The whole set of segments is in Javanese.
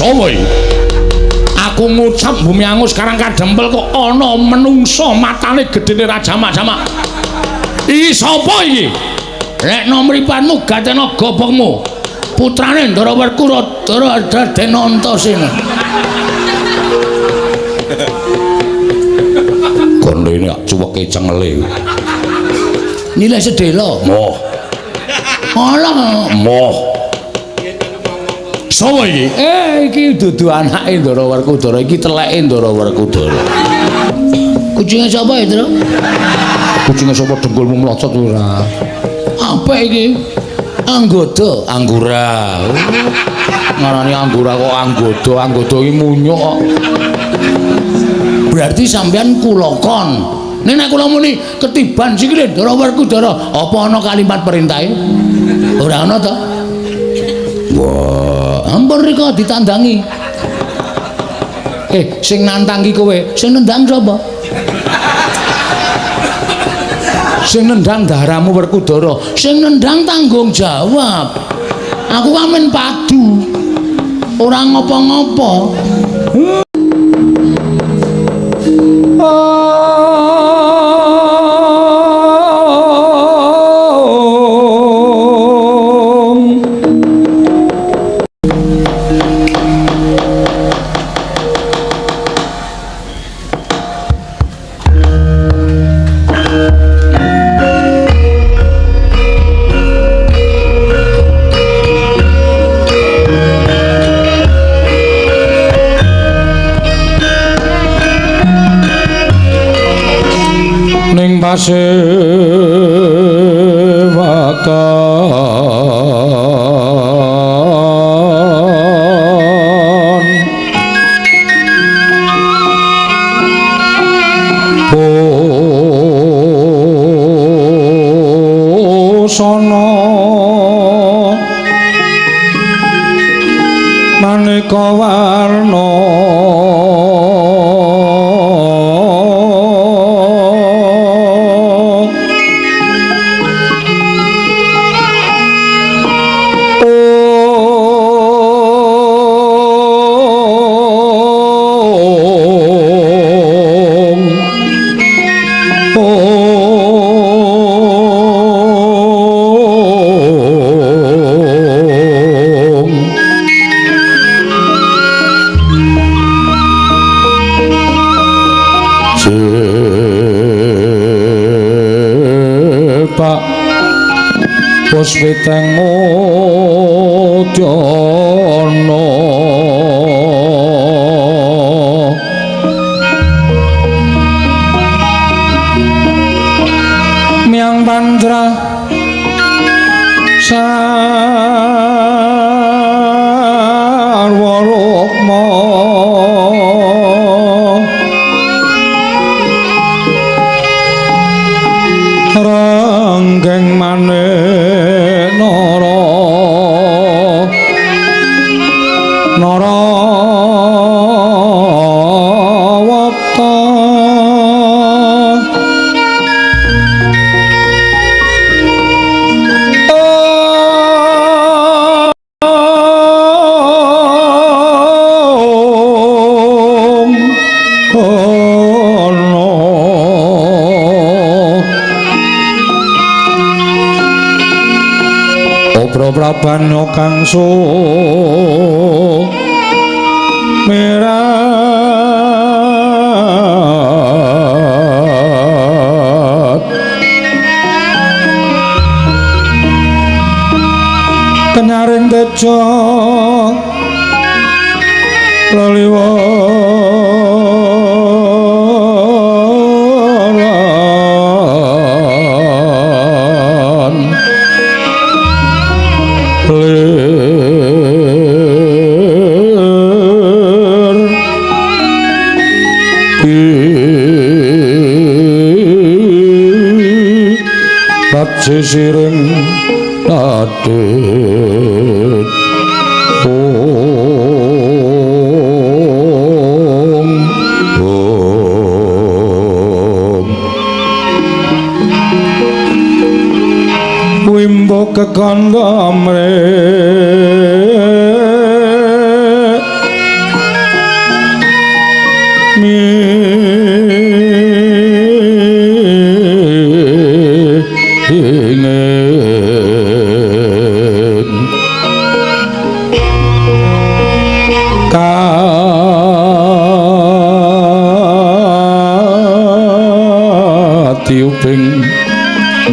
Sapa iki? Aku ngucap bumi angus karang kadempel kok ana menungsa matane gedene ra jamak-jamak. Iki sapa iki? Lekno mripatmu gatena gobokmu. Putrane Ndara Werkudara Raden Antasena. Gondene cuweke cengele. Nilai sedhela. Moh. Alah, moh. Sapa iki? Iki dudu anake Ndara Werkudara, iki teleke Ndara Werkudara. Kucinge sapa ya, Tru? Kucinge sapa dengkulmu mlocot ora? Apik iki. Anggoda, anggura. Ngarani anggura kok anggoda, anggoda iki munyuk kok. Berarti sampean kulokon. Nek nek kula muni ketiban sikile Ndara Werkudara, apa ana kalimat perintahe? Ora ana to? Wah, ampun rika ditandangi. Sing nantang ki kowe, sing nendang sapa? Sing nendang daramu Werkudara, sing nendang tanggung jawab. Aku kan men padu. Ora ngopo-ngopo. Ning pasewatan busana maneka warna Pak Puspiteng Mudyana Miang Pandra Sarwa Rukma Ranggeng manik nara narawata Om ana Obro prabanya kang sumirat kenyaring teja leliwaran lir bat sisiring adit Om Om Wimbo kekandha mrek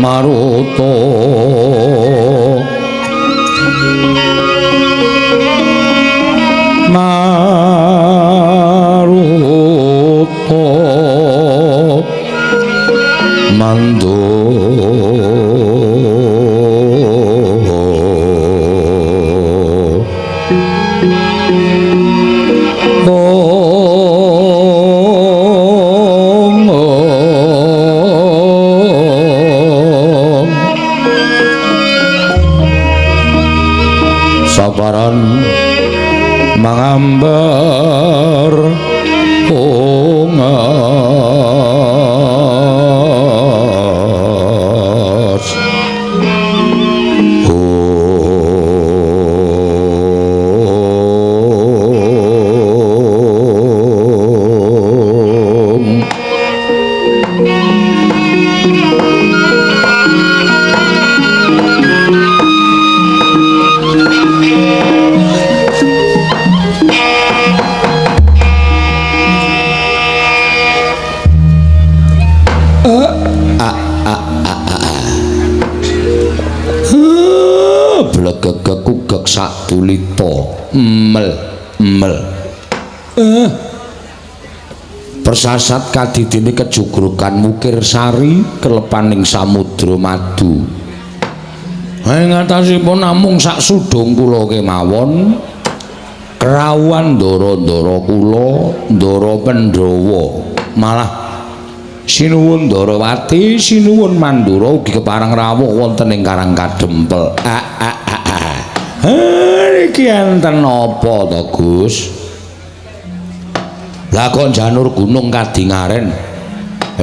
Maruta Maruta Mandu Sabaran mangambar ungas Om. Blegegekugek sadulita mel mel persasat kadidine kejugrugan mukir sari kelepaning samudra madu. Ing atasipun namung sak sudung kula kemawon kerawuhan ndara-ndara kula ndara Pandhawa malah sinuwun Ndarawati sinuwun Mandura ugi kepareng rawuh wonten ing Karang Kadempel. Iki enten apa to Gus? Lah kok janur gunung kadingaren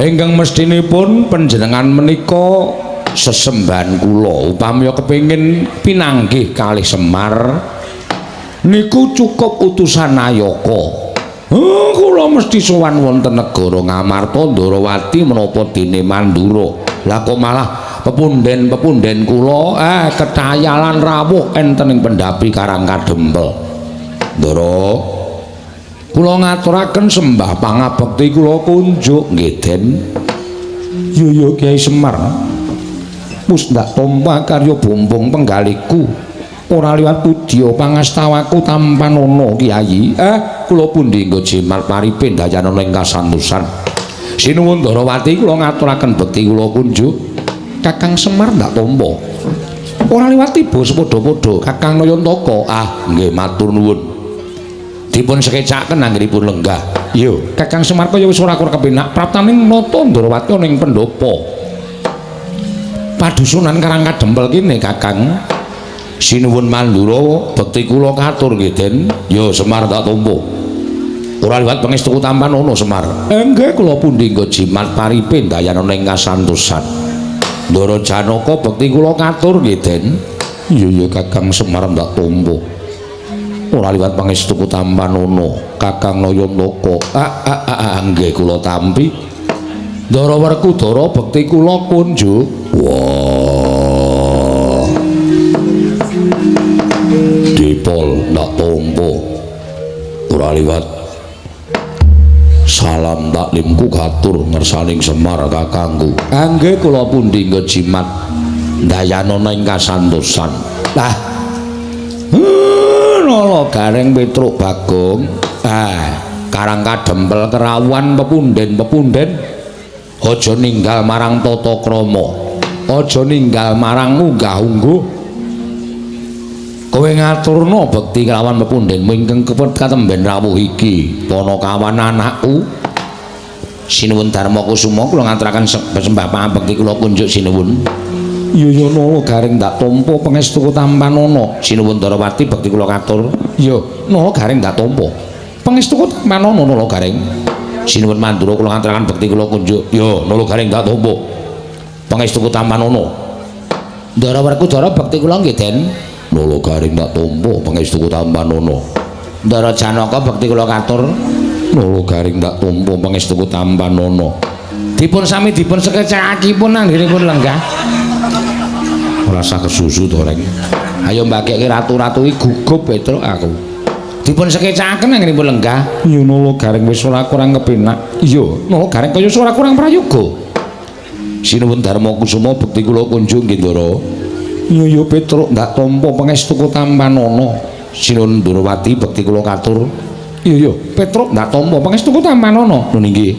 ingkang mestinipun panjenengan menika sesembahan kula upami kepengin pinanggih kalih Semar niku cukup utusan Nayaka. Kula mesti sowan wonten negara Ngamarta Ndarawati menapa dene Mandura. Lah kok malah pepunden-pepunden kula ketayalan rawuh enten ing pendhapi Karang Kadempel. Ndara, kula ngaturaken sembah pangabekti kula kunjuk nggih Den. Yo yo Kyai Semar. Wis ndak tampa karya bumbung penggaliku. Ora liwat pudya pangastawaku tampanana Kyai. Kula pundi nggo jimat paripe ndayanana ing kasantosan. Sinuwun Ndarawati kula ngaturaken bekti kula kunjuk. Kakang Semar ndak tampa. Ora liwat tiba sepadha-padha Kakang Nayantaka. Nggih matur nuwun. Dipun sekecaken anggenipun lenggah. Yo, Kakang Semar kaya wis ora kurang kepenak praptaning nata Ndarawati ana ing pendhapa. Padusunan Karang Kadempel kene Kakang. Sinuwun Mandura bekti kula katur nggih Den. Yo Semar tak tampa. Ora liwat pangestuku tampanana Semar. Nggih kula pundi nggo jimat paripe ndayanana ing kasantosan. Ndara Janaka bekti kula katur nggih Den. Iya ya Kakang Semar ndak tampa. Ora liwat pangestuku tampanana Kakang Nayantaka. Nggih kula tampi. Ndara Werkudara bekti kula kunjuk. Wah. Dipol ndak tampa. Ora liwat salam taklimku katur ngersaning Semar kakangku. Nggih kula pundi nggo jimat ndayanana ing kasantosan. Lah nala Gareng Petruk Bagong. Karang Kadempel kerawuhan pepunden-pepunden aja ninggal marang tata krama. Aja ninggal marang unggah-ungguh. Kowe ngaturna bekti kelawan pepundenmu ingkang katemben rawuh iki. Panakawan anakku Sinuwun Darma Kusuma kula ngaturaken sembah pangabekti kula kunjuk sinuwun. Iya ya nala Gareng ndak tampa pangestuku tampanana. Sinuwun Ndarawati bekti kula katur. Iya, nala Gareng ndak tampa. Pangestuku tampanana nala Gareng. Sinuwun Mandura kula ngaturaken bekti kula kunjuk. Iya, nala Gareng ndak tampa. Pangestuku tampanana. Ndara Werkudara bekti kula nggih Den. Nala Gareng ndak tampa pangestuku tampanana. Ndara Janaka bekti kula katur. Nala Gareng ndak tampa pangestuku tampanana. Dipun sami dipun sekecakipun anggenipun lenggah. Ora usah kesusu to Reng. Ayo mbakekke ratu-ratu iki gugup Petruk aku. Dipun sekecaken anggenipun lenggah. Iya nala Gareng wis ora kurang kepenak. Iya, nala Gareng kaya ora kurang prayoga. Sinuwun Darma Kusuma bekti kula kunjung nggih Ndara. Iya ya Petruk ndak tampa pangestuku tampanana. Sinuwun Ndrawati bekti kula katur. Iya ya Petruk ndak tampa pangestuku tampanana. Nun inggih.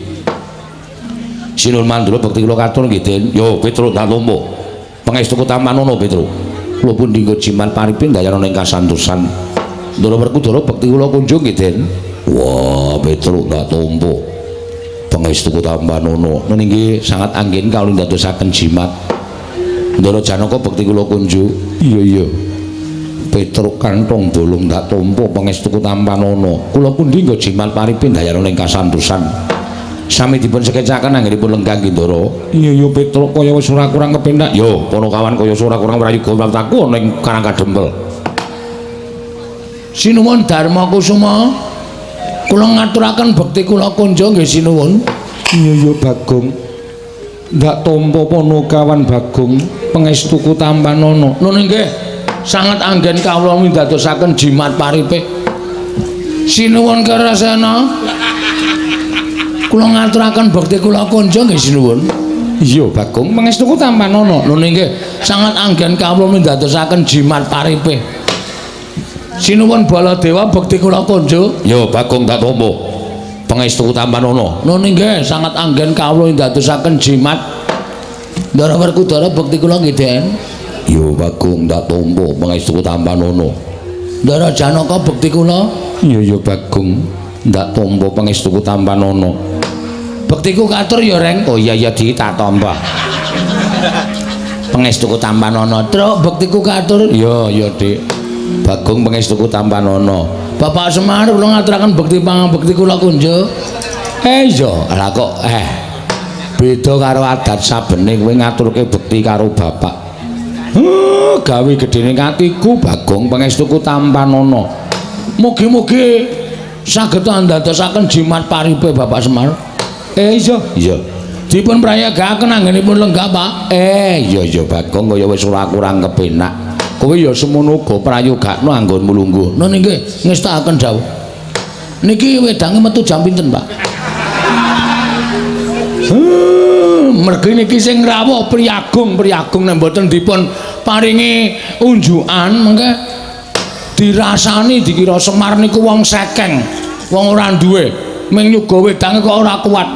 Sinuwun Mandura bekti kula katur nggih Den. Yo Petruk ndak tampa pangestuku tampanana Petruk. Kula pundi nggo jimat paripin dayana ing kasantosan. Ndara Werkudara bekti kula kunjung nggih Den. Wah Petruk ndak tampa pangestuku tampanana. Nun inggih sangat anggen kawula ndadosaken jimat. Ndara Janaka bekti kula kunjung. Iya iya Petruk kantong bolong ndak tampa pangestuku tampanana. Kula pundi nggo jimat paripin dayana ing kasantosan. Sami dipun sekecaken anggenipun lenggah nggih Ndara. Iya iya Petruk kaya wis ora kurang kepenak. Yo Panakawan kaya ora kurang prayoga praptaku ana ing Karang Kadempel. Sinuwun Darma Kusuma. Kula ngaturaken bekti kula kunjung nggih sinuwun. Iya iya Bagong. Ndak tampa Panakawan Bagong pangestuku tampanana. Nun inggih sanget anggen kawula windadosaken jimat paripe. Sinuwun Kerasena. Kula ngaturaken bekti kula kunjung nggih sinuwun. Iya Bagong pangestuku tampanana. Nun inggih sanget anggen kawula windadosaken jimat paripe. Sinuwun Baladewa bekti kula kunjung. Yo Bagong tak tampa pangestuku tampanana. Nun inggih sanget anggen kawula windadosaken jimat. Ndara Werkudara bekti kula nggih Den. Yo Bagong tak tampa pangestuku tampanana. Ndara Janaka bekti kula. Iya ya Bagong ndak tampa pangestuku tampanana. Bektiku katur ya Reng. Oh iya iya di tak tampa. Pangestuku tampanana. Truk bektiku katur. Iya iya Dik. Bagong pangestuku tampanana. Bapak Semar kula ngaturaken bekti pangabekti kula kunjung. Iya, lah kok beda karo adat sabene kowe ngaturke bekti karo bapak. Gawe gedene atiku Bagong pangestuku tampanana. Mugi-mugi saged andadosaken jimat paripe Bapak Semar. Iya, iya. Dipun prayogakaken anggenipun lenggah, Pak. Iya iya Bagong kaya wis ora kurang kepenak. Kowe ya semono uga prayogakno anggonmu lungguh. Nun inggih ngestakaken dawuh. Niki wedange metu jam pinten, Pak? Mergi niki sing rawuh priyagung, priyagung nek mboten dipun paringi unjukan mengke dirasani dikira Semar niku wong sekeng, wong ora duwe, ming nyuga wedange kok ora kuat.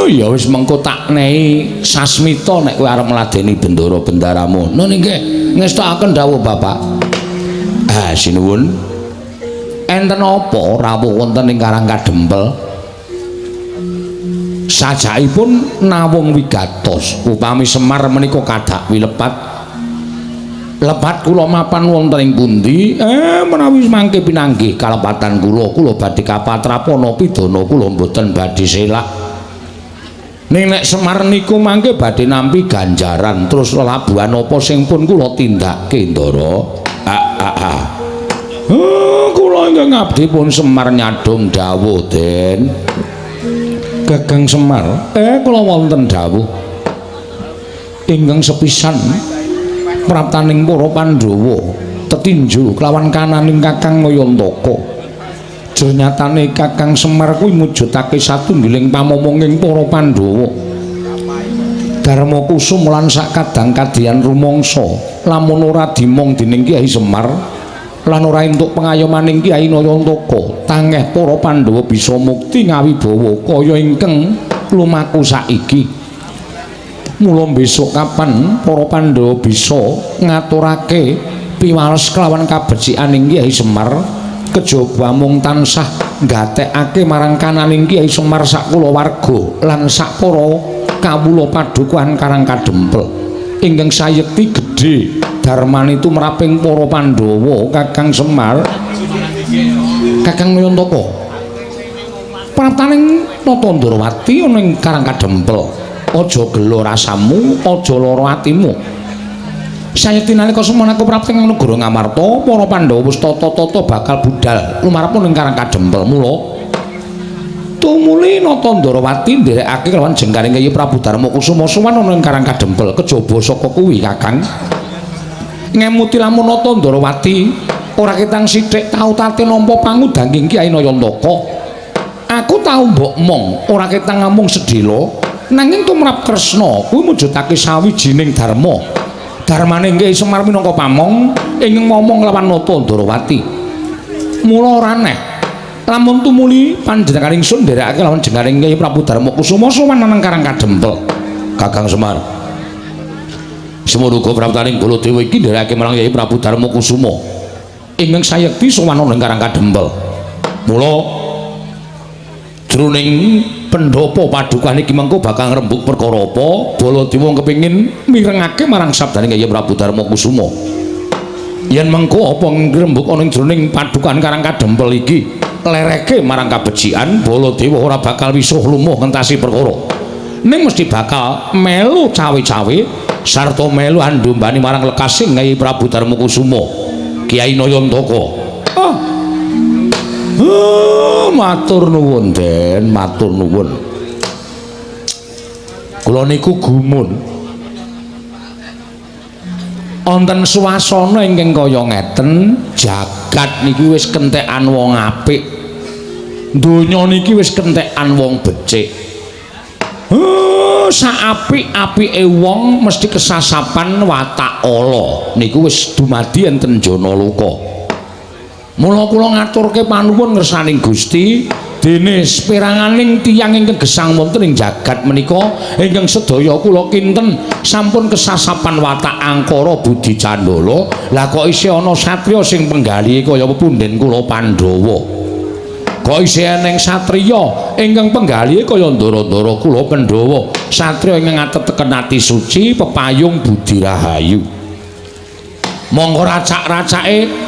Ya wis mengko tak nehi sasmita nek kowe arep ngladeni bendara bendaramu. Nun inggih ngestakaken dawuh Bapak. Ah sinuwun. Enten apa rawuh wonten ing Karang Kadempel? Sajakipun nawung wigatos upami Semar menika kadak wilepat. Lepat kula mapan wonten ing pundi? Menawi mangke pinanggih kalepatan kula, kula badhe kapatrapana pidana kula mboten badhe selak. Ning nek Semar niku mangke badhe nampi ganjaran terus lelabuhan apa sing pun kula tindakke Ndara. Kula ingkang ngabdi pun Semar nyadong dawuh Den. Gagang Semar, kula wonten dawuh ingkang sepisan praptaning para Pandhawa tetinju kelawan kananing Kakang Nayantaka. Jernyatane Kakang Semar kuwi mujudake satunggiling pamomonging para Pandhawa. Darma Kusum lan sakadang kadian rumangsa lamun ora dimong dening Kyai Semar lan ora entuk pengayomaning Kyai Nayantaka, tangeh para Pandhawa bisa mukti ngawibawa kaya ingkang lumaku saiki. Mula besok kapan para Pandhawa bisa ngaturake piwales kelawan kabecikaning Kyai Semar, kejaba mung tansah nggatekake marang kananing Kyai Semar sak kulawarga lan sak para kawula padukuhan Karang Kadempel ingkang sayekti gedhe darmane tumraping para Pandhawa. Kakang Semar, Kakang Nayantaka praptaning Nata Ndrawati ana ing Karang Kadempel, aja gela rasamu, aja lara atimu. Sayekti nalika semana aku prapti ing negara Ngamarta, para Pandhawa wis tata-tata bakal budal lumarep ning Karang Kadempel. Mula tumuli Nata Ndrawati nderekake kelawan jengkaring Kyai Prabu Darma Kusuma sowan ana ing Karang Kadempel. Kejaba saka kuwi Kakang ngemuti lamun Nata Ndrawati ora ketang sithik tau tate nampa pangudanging Kyai Nayantaka. Aku tau mbok mong ora ketang ngamung sedhela Nanging tumrap Kresna kuwi mujudake sawijining dharma. Dharmane nggih Semar minangka pamong ingkang momong lawan Nata Ndorowati. Mula ora aneh lamun tumuli panjenengan ingsun nderekake lawan jenenganing Kyai Prabu Darma Kusuma sowan nang Karang Kadempel. Kakang Semar. Semono uga praptaning Baladewa iki nderekake marang Kyai Prabu Darma Kusuma ingkang sayekti sowan ana ing Karang Kadempel. Mula jroning pendhapa padukan iki mengko bakal ngrembug perkara apa, Baladewa kepengin mirengake marang sabdaning Kyai Prabu Darma Kusuma. Yen mengko apa ngrembug ana ing jroning padukan Karang Kadempel iki lereke marang kabecikan, Baladewa ora bakal wisuh lumuh ngentasi perkara. Ning mesti bakal melu cawe-cawe sarta melu andumbani marang lekasing Kyai Prabu Darma Kusuma, Kyai Nayantaka. Ah. Oh, matur nuwun, Den, matur nuwun. Kula niku gumun. Wonten swasana ingkang kaya ngeten, jagat niki wis kentekan wong apik. Donya niki wis kentekan wong becik. Oh, saapik-apike wong mesti kesasapan watak ala. Niku wis dumadi enten jana loka. Mula kula ngaturke panuwun ngersaning Gusti, dene seperanganing tiyang ingkang gesang wonten ing jagat menika ingkang sedaya kula kinten sampun kesasapan watak angkara budi candala. Lah kok isih ana satriya sing penggalihe kaya pepunden kula Pandhawa? Kok isih eneng satriya ingkang penggalihe kaya ndara-ndara kula Pandhawa, satriya ingkang ateteken ati suci pepayung budi rahayu. Monggo racak-racake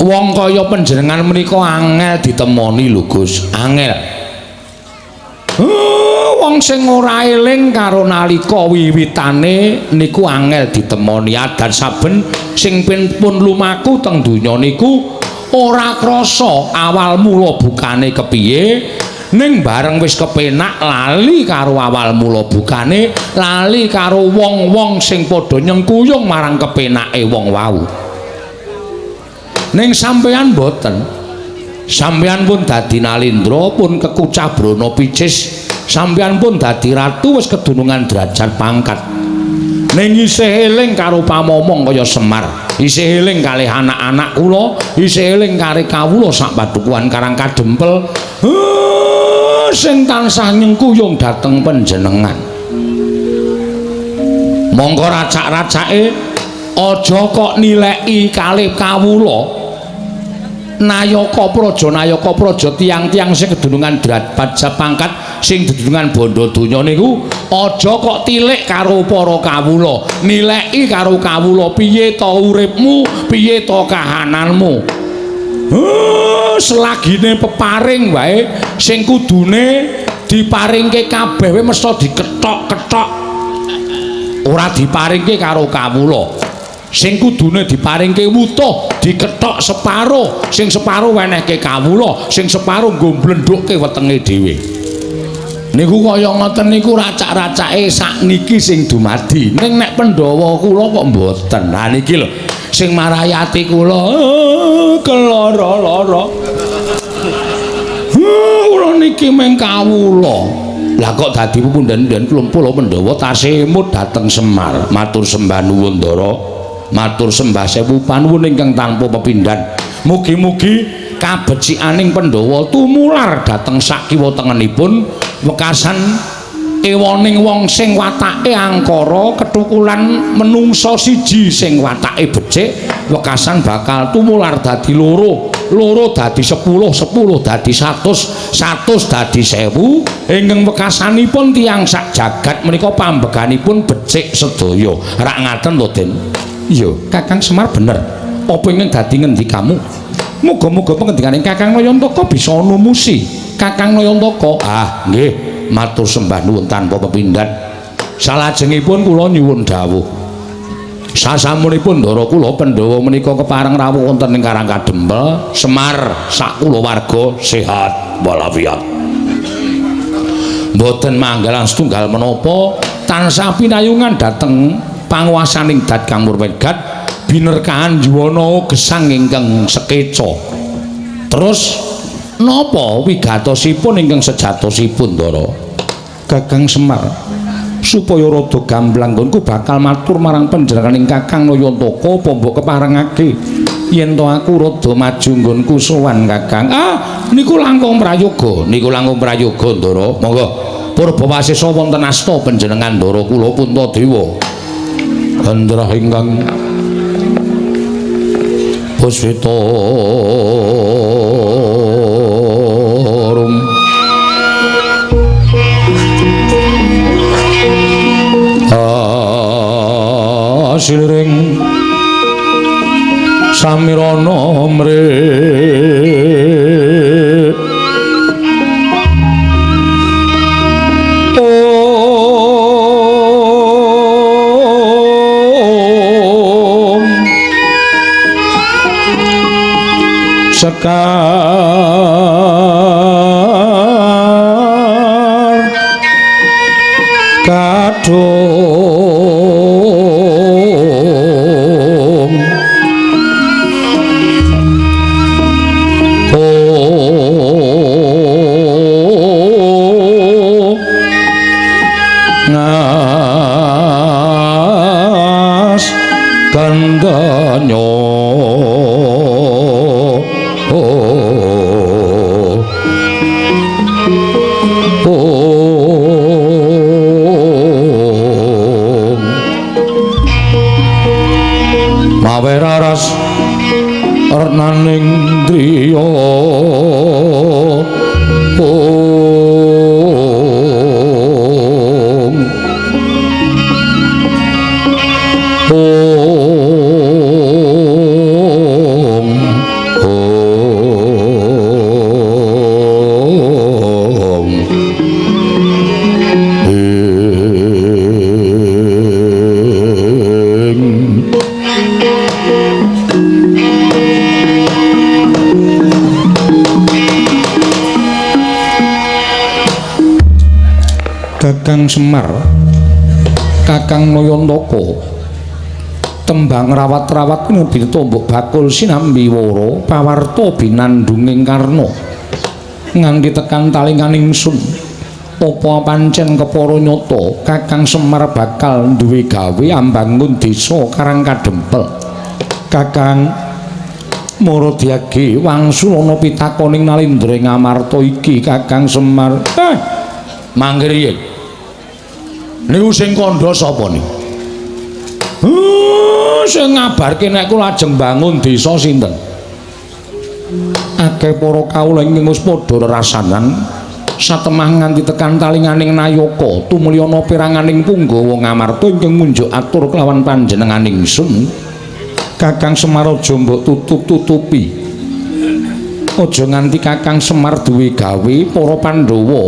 wong kaya panjenengan menika angel ditemoni lho Gus, angel. Wong sing ora eling karo nalika wiwitane niku angel ditemoni. Adan saben sing pun lumaku teng donya niku ora krasa awal mula bukane kepiye, ning bareng wis kepenak lali karo awal mula bukane, lali karo wong-wong sing padha nyengkuyung marang kepenake wong wau. Ning sampeyan mboten. Sampeyan pun dadi nalindra, pun kekucah brana picis, sampeyan pun dadi ratu wis kedunungan derajat pangkat. Ning isih eling karo pamomong kaya Semar, isih eling kalih anak-anak kula, isih eling karo kawula sak padukuhan Karang Kadempel, sing tansah nyengkuyung dhateng panjenengan. Monggo racak-racake aja kok nileki kalih kawula. Nayaka praja, nayaka praja tiyang-tiyang sing kedunungan derajat pangkat, sing dedunungan bondo donya niku aja kok tilik karo para kawula, nileki karo kawula piye to uripmu, piye to kahananmu. Selagine peparing wae sing kudune diparingke kabeh wae mesti dikethok-kethok, ora diparingke karo kawula. Sing kudune diparingke wutuh dikethok separo, sing separo wenehke kawula, sing separo nggo mblendhukke wetenge dhewe. Niku kaya ngoten niku racak-racake sakniki sing dumadi. Ning nek Pandhawa kula kok mboten. Lah niki lho sing marai ati kula keloro-loro. Kula niki mung kawula. Lah kok dadi pepundhen-pundhen kula Pandhawa tasih emut dhateng Semar. Matur sembah nuwun Ndara. Matur sembah sewu panuwun ingkang tanpa pepindhan. Mugi-mugi kabecikaning Pandhawa tumular dhateng sak kiwa tengenipun wekasan ewoning wong sing watake angkara kethukulan menungsa siji sing watake becik, wekasan bakal tumular dadi loro, loro dadi 10, 10 dadi 100, 100 dadi 1000. Ingkang wekasanipun tiyang sak jagat menika pambeganipun becik sedaya. Rak ngaten lho, Den. Iya, Kakang Semar bener. Apa ingkang dadi ngendikamu? Muga-muga pengendikane Kakang Nayantaka bisa numusi. Kakang Nayantaka, ah nggih, matur sembah nuwun tanpa pepindhan. Salajengipun kula nyuwun dawuh. Sasampunipun ndara kula Pandhawa menika kepareng rawuh wonten ing Karang Kadempel, Semar sak kulawarga sehat walafiat. Mboten manggalan setunggal menapa tansah pinayungan dhateng panguwasaning Dat Kang Murwegat binerkahan yuwana gesang ingkang sekeca. Terus napa wigatosipun ingkang sejatosipun, Ndara? Kakang Semar, supaya rada gamblang nggonku bakal matur marang panjenenganing Kakang Nayantaka apa mbok keparengake yen to aku rada maju nggonku sowan Kakang. Ah, niku langkung prayoga, niku langkung prayoga Ndara. Monggo purbawasesa wonten asta panjenengan Ndara kula Puntadewa. Hendra ingkang puswita rum asiliring samirana mre om sekar kadung oh ngas kandanyo oh oh mawe raras renaning driya om om om ing. Kakang Semar, Kakang Nayantaka, tembang rawat-rawat ngubita mbok bakul sinambi wara pawarta binandunging karna nganti tekan talinganing sun. Apa pancen kepara nyata Kakang Semar bakal duwe gawe ambangun desa Karang Kadempel? Kakang Maradyage wangsulana pitakoning Nalindra ing Amarta iki Kakang Semar. Mangke riyin. Niku sing kandha sapa niku? Sing ngabarke nek kula ajeng bangun desa sinten? Akeh para kawula ingkang wis padha rerasanan satemah nganti tekan talinganing nayaka tumulya peranganing punggawa Ngamarta ingkang munjuk atur kelawan panjenenganing sun. Kakang Semar aja mbok tutup-tutupi. Aja nganti Kakang Semar duwe gawe para Pandhawa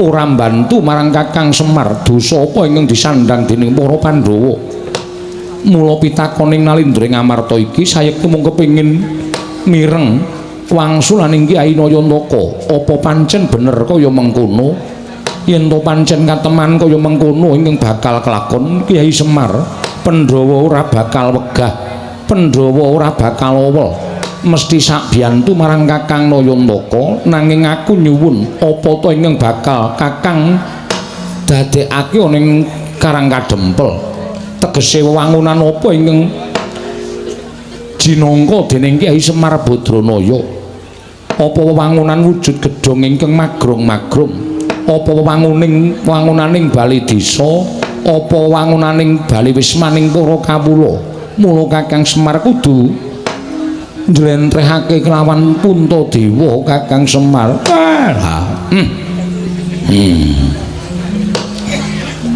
ora mbantu marang Kakang Semar. Dosa apa ingkang disandhang dening para Pandhawa? Mula pitakoning Nalindra ing Amarta iki sayekti mung kepengin mireng wangsulaning Kyai Nayantaka. Apa pancen bener kaya mengkono? Yen to pancen kateman kaya mengkono ingkang bakal kelakon Kyai Semar, Pandhawa ora bakal wegah, Pandhawa ora bakal owel, mesti sakbiyantu marang Kakang Nayantaka. Nanging aku nyuwun apa to ingkang bakal Kakang dadekake ana ing Karang Kadempel? Tegese wewangunan apa ingkang jinangka dening Kyai Semar Badranaya? Apa wewangunan wujud gedhong ingkang magrong-magrong? Apa wewangunaning bale desa? Apa wewangunaning bale wismaning para kawula? Mula Kakang Semar kudu njlentrehake kelawan Puntadewa Kakang Semar.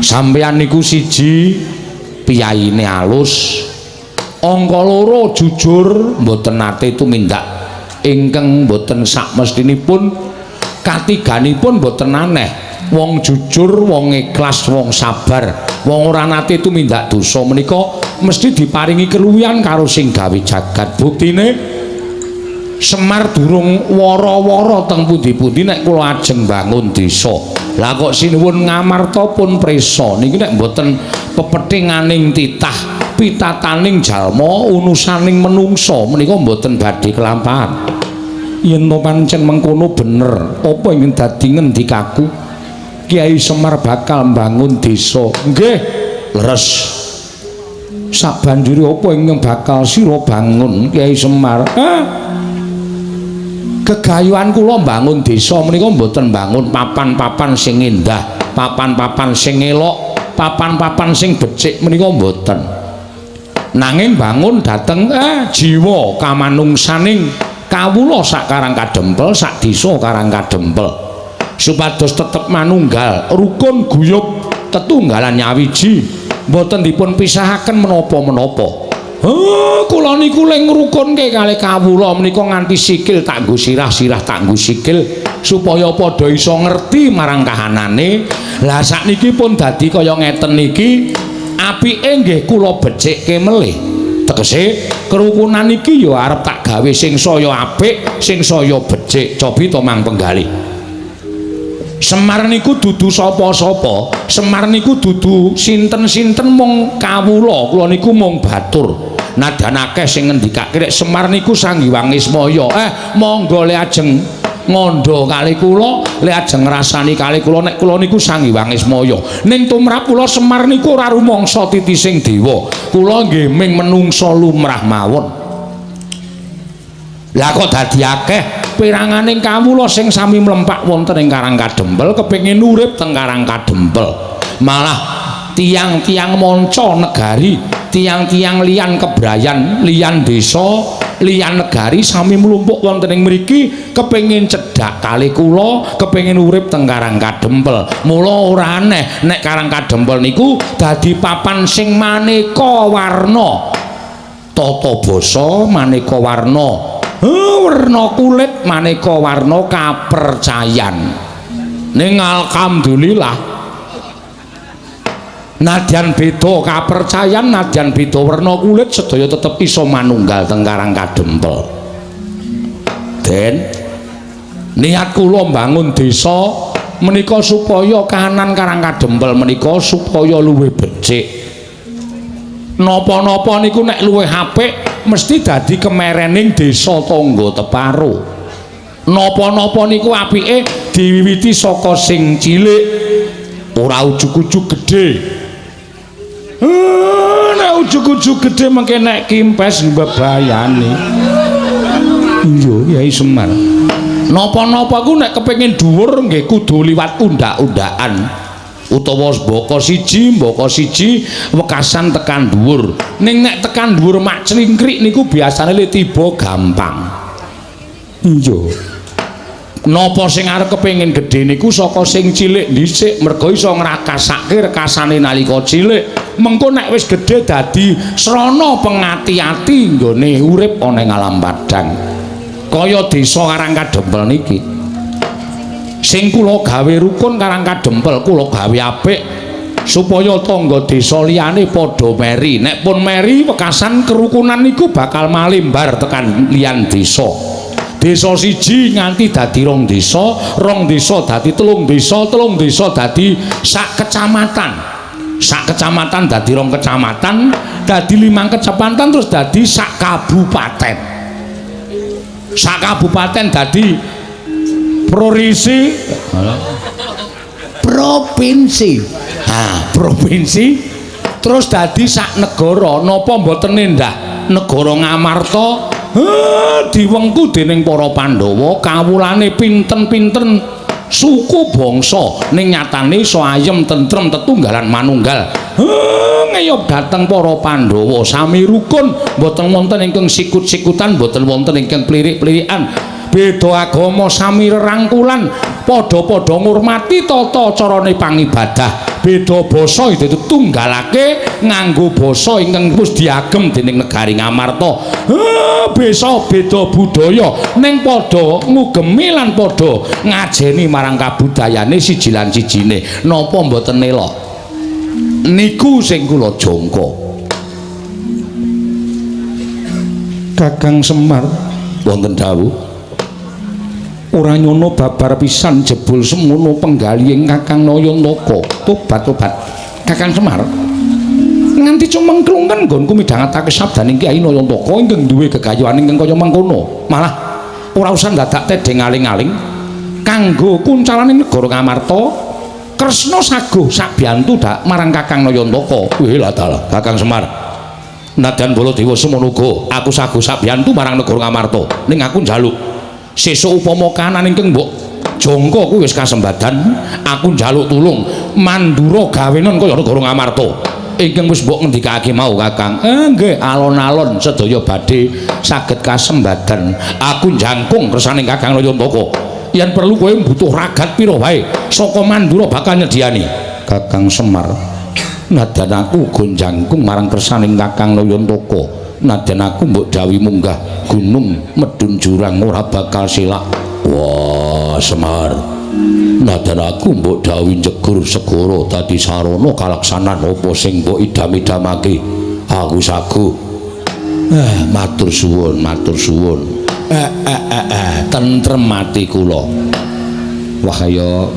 Sampeyan niku siji piyaine alus, angka loro jujur mboten nate tumindak ingkang mboten sakmestinipun, katiganipun mboten aneh. Wong jujur, wong ikhlas, wong sabar, wong ora nate tumindak dosa menika mesti diparingi keluwihan karo sing gawe jagat. Buktine Semar durung wara-wara teng pundi-pundi nek kula ajeng bangun desa. Lah kok sinuwun Ngamarta pun prisa niki nek mboten pepethinganing titah pitataning jalma unusaning menungsa menika mboten badhe kelampahan. Yen to pancen mengkono bener apa ingkang dadi ngendikaku? Kiai Semar bakal mbangun desa. Nggih, leres. Sabanjure apa ingkang bakal sira bangun Kiai Semar? Hah? Gegayuhan kula mbangun desa menika mboten mbangun papan-papan sing endah, papan-papan sing elok, papan-papan sing becik menika mboten. Nanging bangun dhateng jiwa kamanungsaning kawula sak Karang Kadempel, sak desa Karang Kadempel, supados tetep manunggal, rukun guyub, tetunggalan nyawiji, mboten dipun pisahaken menapa-menapa. Kula niku le ngrukunke kalih kawula menika nganti sikil tak nggo sirah, sirah tak nggo sikil supaya padha iso ngerti marang kahanane. Lah sakniki pun dadi kaya ngeten niki, apike nggih kula becikke melih. Tegese kerukunan iki ya arep tak gawe sing saya apik, sing saya becik. Cobi to Mang Penggalih. Semar niku dudu sapa-sapa, Semar niku dudu sinten-sinten mung kawula, kula niku mung batur. Nadyan akeh sing ngendikake nek Semar niku Sang Hyang Ismaya. Monggo le ajeng ngandha kali kula, le ajeng ngrasani kali kula nek kula niku Sang Hyang Ismaya. Ning tumrap kula Semar niku ora rumangsa titising dewa. Kula nggih ming menungsa lumrah mawon. Lah kok dadi akeh peranganing kawula sing sami mlempak wonten ing Karang Kadempel kepengin urip teng Karang Kadempel. Malah tiang-tiang manca negari, tiang-tiang liyan kebrayan, liyan desa, liyan negari sami mlumpuk wonten ing mriki kepengin cedhak kali kula, kepengin urip teng Karang Kadempel. Mula ora aneh nek Karang Kadempel niku dadi papan sing maneka warna. Tata basa maneka warna. Werna kulit maneka warna kapercayan. Ning alhamdulillah nadyan beda kapercayan, nadyan beda werna kulit, sedaya tetep iso manunggal teng Karang Kadempel. Den, niat kula mbangun desa menika supaya kahanan Karang Kadempel menika supaya luwih becik. Napa-napa niku nek luwih apik mesti dadi kemerening desa tangga teparo. Napa-napa niku apike diwiwiti saka sing cilik, ora ujug-ujug gedhe. Nek ujug-ujug gedhe mengke nek kimpes mbebayani. Iya, Kyai Semar. Napa-napa ku nek kepengin dhuwur nggih kudu liwat undak-undakan. Utawa mbaka siji wekasan tekan dhuwur. Ning nek tekan dhuwur mak clingkrik niku biasane le tiba gampang. Iya. Napa sing arep kepengin gedhe niku saka sing cilik dhisik, merga iso ngrakasake rekasane nalika cilik. Mengko nek wis gedhe dadi srana pengati-ati nggone urip ana ing alam padhang. Kaya desa Karang Kadempel niki. Sing kula gawe rukun Karang Kadempel, kula gawe apik supaya tangga desa liyane padha meri. Nek pun meri wekasan kerukunan niku bakal malimbar tekan liyan desa. Desa siji nganti dadi rong desa, rong desa dadi telung desa, telung desa dadi sak kecamatan. Sak kecamatan dadi rong kecamatan, dadi 5 kecamatan, terus dadi sak kabupaten. Sak kabupaten dadi provinsi, Provinsi. Ha, provinsi terus dadi sak negara. Napa mboten endah negara Ngamarta diwengku dening para Pandhawa, kawulane pinten-pinten suku bangsa ning nyatane iso ayem tentrem tetunggalan manunggal. Ngeyop dhateng para Pandhawa sami rukun, mboten wonten ingkang sikut-sikutan, mboten wonten ingkang plirik-plirikan. Beda agama sami rerangkulan, padha-padha ngurmati tata carane pangibadah. Beda basa ditunggalake nganggo basa ingkang wis diagem dening negari Ngamarta. Besa beda budaya ning padha ngugemi lan padha ngajeni marang kabudayane siji lan sijine. Napa mboten elok? Niku sing kula jangka. Kakang Semar, wonten dawuh. Ora nyono babar pisan jebul semono penggalihing Kakang Nayantaka. Tobat-tobat. Kakang Semar, nganti cumengklungen nggonku midhangetake sabdaning Kyai Nayantaka ingkang duwe gegayuhan ingkang kaya mangkono. Malah ora usah dadak tedheng aling-aling kanggo kuncalane negara Ngamarta. Kresna saguh sabiyantu dak marang Kakang Nayantaka. Wih lah dalah Kakang Semar. Nadyan Baladewa semono uga aku saguh sabiyantu marang negara Ngamarta. Ning aku njaluk sesuk upama kanan ingkang mbok jangka kuwi wis kasembadan, aku njaluk tulung Mandura gawenon kaya negara Ngamarta. Ingkang wis mbok ngendikake mau Kakang. Nggih, alon-alon sedaya badhe saged kasembadan. Aku jangkung kersane Kakang Nayantaka. Yen perlu kowe butuh ragat pira wae saka Mandura bakal nyediani. Kakang Semar, nadyan aku uga jangkung marang kersaning Kakang Nayantaka. Nadyan aku mbok dawuhi munggah gunung medhun jurang ora bakal selak. Wah, Semar, nadyan aku mbok dawuhi njegur segara dadi sarana kalaksanan apa sing mbok idam-idamake. Aku saguh. Matur suwun, matur suwun. Tentrem ati kula. Wah kaya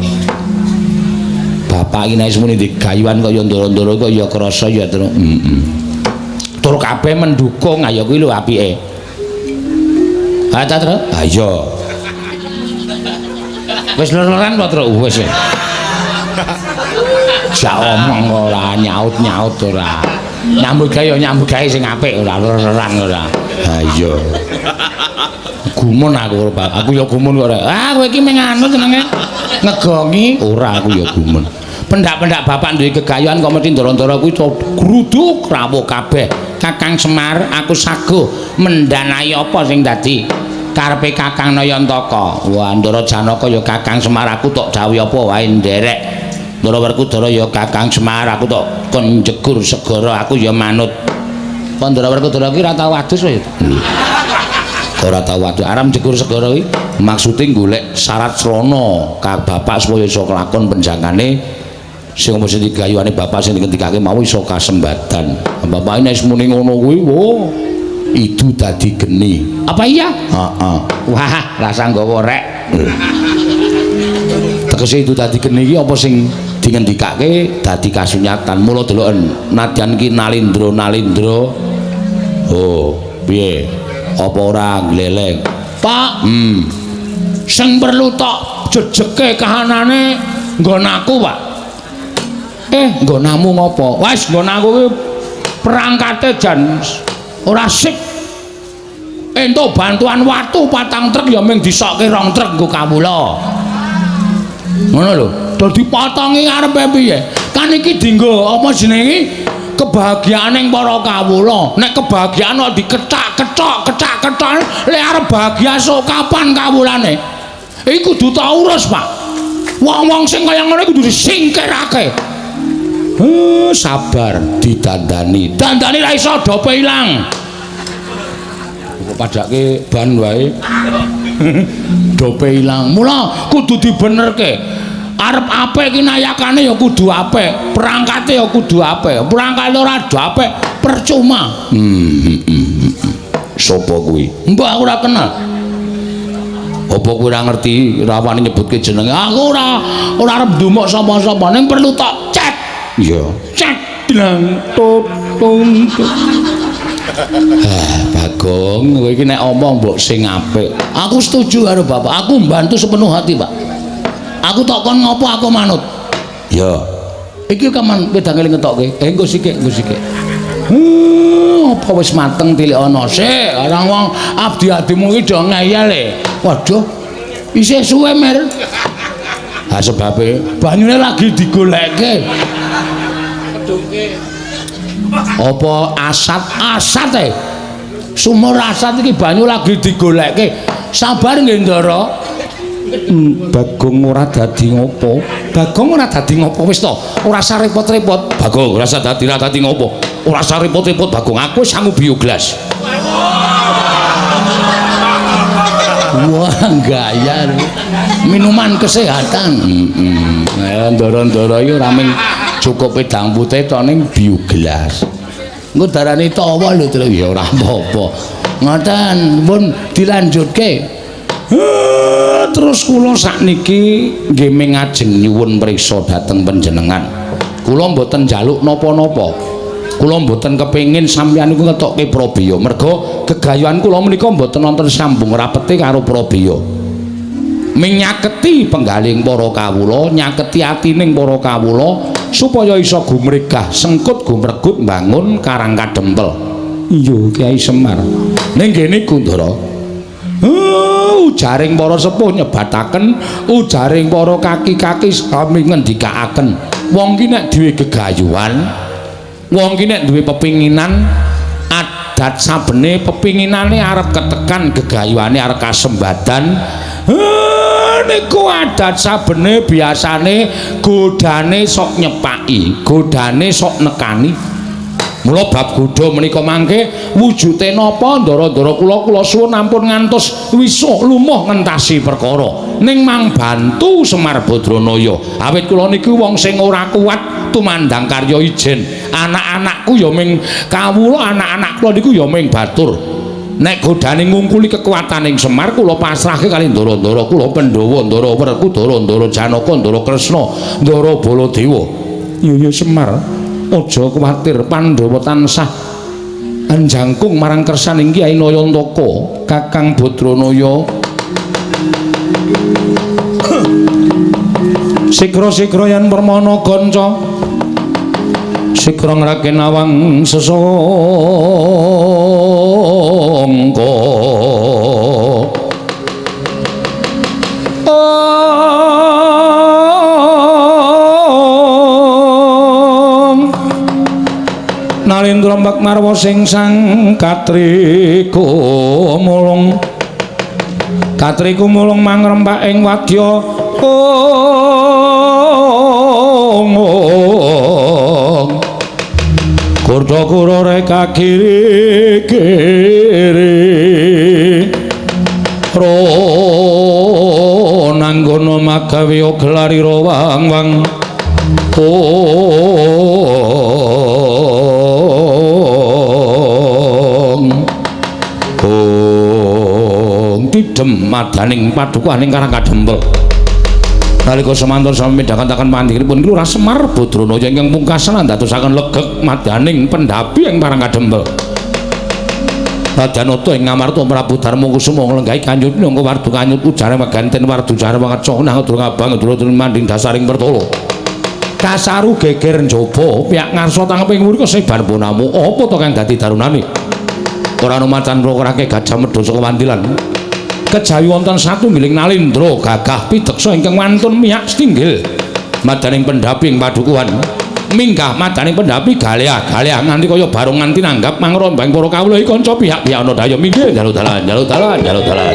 bapak iki nek muni digayuhan kaya ndara-ndara kaya krasa ya, Tru. Heeh. Tur kabeh mendukung, ayo kuwi lho apike. Ha ta, Tru? Ha iya. Wis ler-leran apa, Tru? Wis. Jak omong ora nyaut-nyaut ora. Nyambut gawe ya nyambut gawe sing apik ora ler-leran ora. Ha iya. Gumun aku, Pak. Aku ya gumun kok ora. Ah, kowe iki mung anu jenenge ngegongi. Ora, aku ya gumun. Pendak-pendak bapak duwe gegayuhan kok mesti ndara-ndara kuwi gruduk rawuh kabeh. Kakang Semar, aku saguh mendanai apa sing dadi karepe Kakang Nayantaka. Wah, Ndara Janaka ya Kakang Semar aku tok dawuhi apa wae nderek. Ndara Werkudara ya Kakang Semar aku tok kon njegur segara aku ya manut. Apa Ndara Werkudara ki ora tau adus ya? Ora tau adus. Arep njegur segara kuwi maksude golek syarat srana ka bapak supaya iso kelakon penjangkane sing mesti digayuhane bapak sing dikendikake mau iso kasembadan. Bapak nek muni ngono kuwi, wo, idu dadi geni. Apa iya? Heeh. Wah, rasa nggawa rek. Tegese itu dadi geni iki apa sing dingendikake dadi kasunyatan. Mula deloken nadyan ki nalindra-nalindra. Oh, piye? Apa ora gleleng? Pak, Sing perlu tok jejeke kahanane nggon aku, Pak. Nggonamu ngopo? Wes nggon aku ki perangkate jan ora sip. Entuk bantuan watu 4 truk ya mung disokke 2 truk nggo kawula. Ngono lho. Dadi potongi arepe piye? Kan iki dienggo apa jenenge? Kebahagiaaning para kawula. Nek kebahagiaan kok dikecak-kecok, kecak-kecok, lek arep bahagia sok kapan kawulane? Iki kudu tak urus, Pak. Wong-wong sing kaya ngono kudu disingkirake. Sabar didandani. Dandani ra iso dope ilang. Kok padake ban wae. Dope ilang. Mula kudu dibenerke. Arep apik ki nayakane ya kudu apik, perangkate ya kudu apik. Perangkate ora apik percuma. Sopo kuwi? Mbah aku ora kenal. Apa kowe ora ngerti ora wani nyebutke jenenge? Aku ora arep ndumuk sapa-sapa, ning perlu tok cek. Iya. Cek dlang tutung. Bagong, kowe iki nek omong mbok sing apik. Aku setuju karo bapak. Aku mbantu sepenuh hati, Pak. Aku tok kon ngopo aku manut. Ya. Iki kaman wedang eling ngetokke. Engko sikik, engko sikik. Apa wis mateng tilik ana sik. Orang wong abdi-abdimu iki do ngeyel e. Waduh. Isih suwe, Mir. Ha sebabe banyune lagi digolekke. Kedungke. Apa asat? Asat e. Sumur asat iki banyu lagi digolekke. Sabar nggih, Ndara. Bagong ora dadi ngopo? Bagong ora dadi ngopo wis to? Ora usah repot-repot. Bagong ora usah dadi ora dadi ngopo. Ora usah repot-repot Bagong, aku wis sangu bioglas. Wah, gaya. Minuman kesehatan. Heeh. Ndara-ndara iki ora mung cukup wedang putih to ning bioglas. Engko darani tawa lho, Tru. Ya ora apa-apa. Ngoten, pun dilanjutke. Terus kula sakniki nggih mingajeng nyuwun priksa dhateng panjenengan. Kula mboten njaluk napa-napa. Kula mboten kepengin sampeyan niku ngetokke prabeya. Merga gegayuhan kula menika mboten wonten sambung rapete karo prabeya. Minyaketi penggaling para kawula, nyaketi atining para kawula supaya isa gumregah sengkut gumregut mbangun Karang Kadempel. Iya, Kyai Semar. Ning kene Gundara. Ujaring para sepuh nyebataken, ujaring para kaki-kaki sami ngendikaaken. Wong ki nek duwe gegayuhan, wong ki nek duwe pepinginan, adat sabene pepinginane arep ketekan, gegayuhane arep kasembadan. Niku adat sabene biasane godane sok nyepaki, godane sok nekani. Mula bab godha menika mangke wujude napa ndara-ndara kula, kula suwun ampun ngantos wisuh lumuh ngentasi perkara. Ning mang bantu Semar Badranaya. Awit kula niku wong sing ora kuat tumandang karya ijen. Anak-anakku ya ming kawula, anak-anak kula niku ya ming batur. Nek godane ngungkuli kekuataning Semar kula pasrahke kali ndara-ndara kula Pandhawa, Ndara Werkudara, Ndara Janaka, Ndara Kresna, Ndara Baladewa. Iya ya Semar, aja kuwatir, Pandhawa tansah anjangkung marang kersaning Kyai Nayantaka, Kakang Badranaya. Sikra-sikra yen permana kanca, sikra ngrake nawang sesangka. Nalendra mbak marwa sing sang katriku mulung, katriku mulung mangrempak ing wadya ong. Kurda kura reka kiri kiri ro nanggono magawe gelari ro wang wang ong ong tidem madaning padukuhaning Karang Kadempel. Nalika semanten sami midhangetaken pandhiripun Lurah Semar Badranaya ingkang pungkasan andadosaken legeg madaning pendhapi ing Karang Kadempel. Rajanata ing Ngamarta Prabu Darma Kusuma nglenggahi kanjut minangka wardu kanyut ujare maganten wardu jare wangeca nang durung abang durung manding dasaring pertala. Kasaru geger njaba piyak ngarsa tangeping wuri kesebar bonamu apa to kang dadi darunane. Ora ana macan rake gajah medha saka wandilan. Kejawi wonten satunggiling nalindra gagah pideksa ingkang wantun miyak setinggil madaning pendhapi ing padukuhan. Minggah madaning pendhapi galeah-galeah nganti kaya barong nganti nanggap mangrombang para kawula iki kanca pihak-pihak ana daya minggir njaluk dalan njaluk dalan njaluk dalan.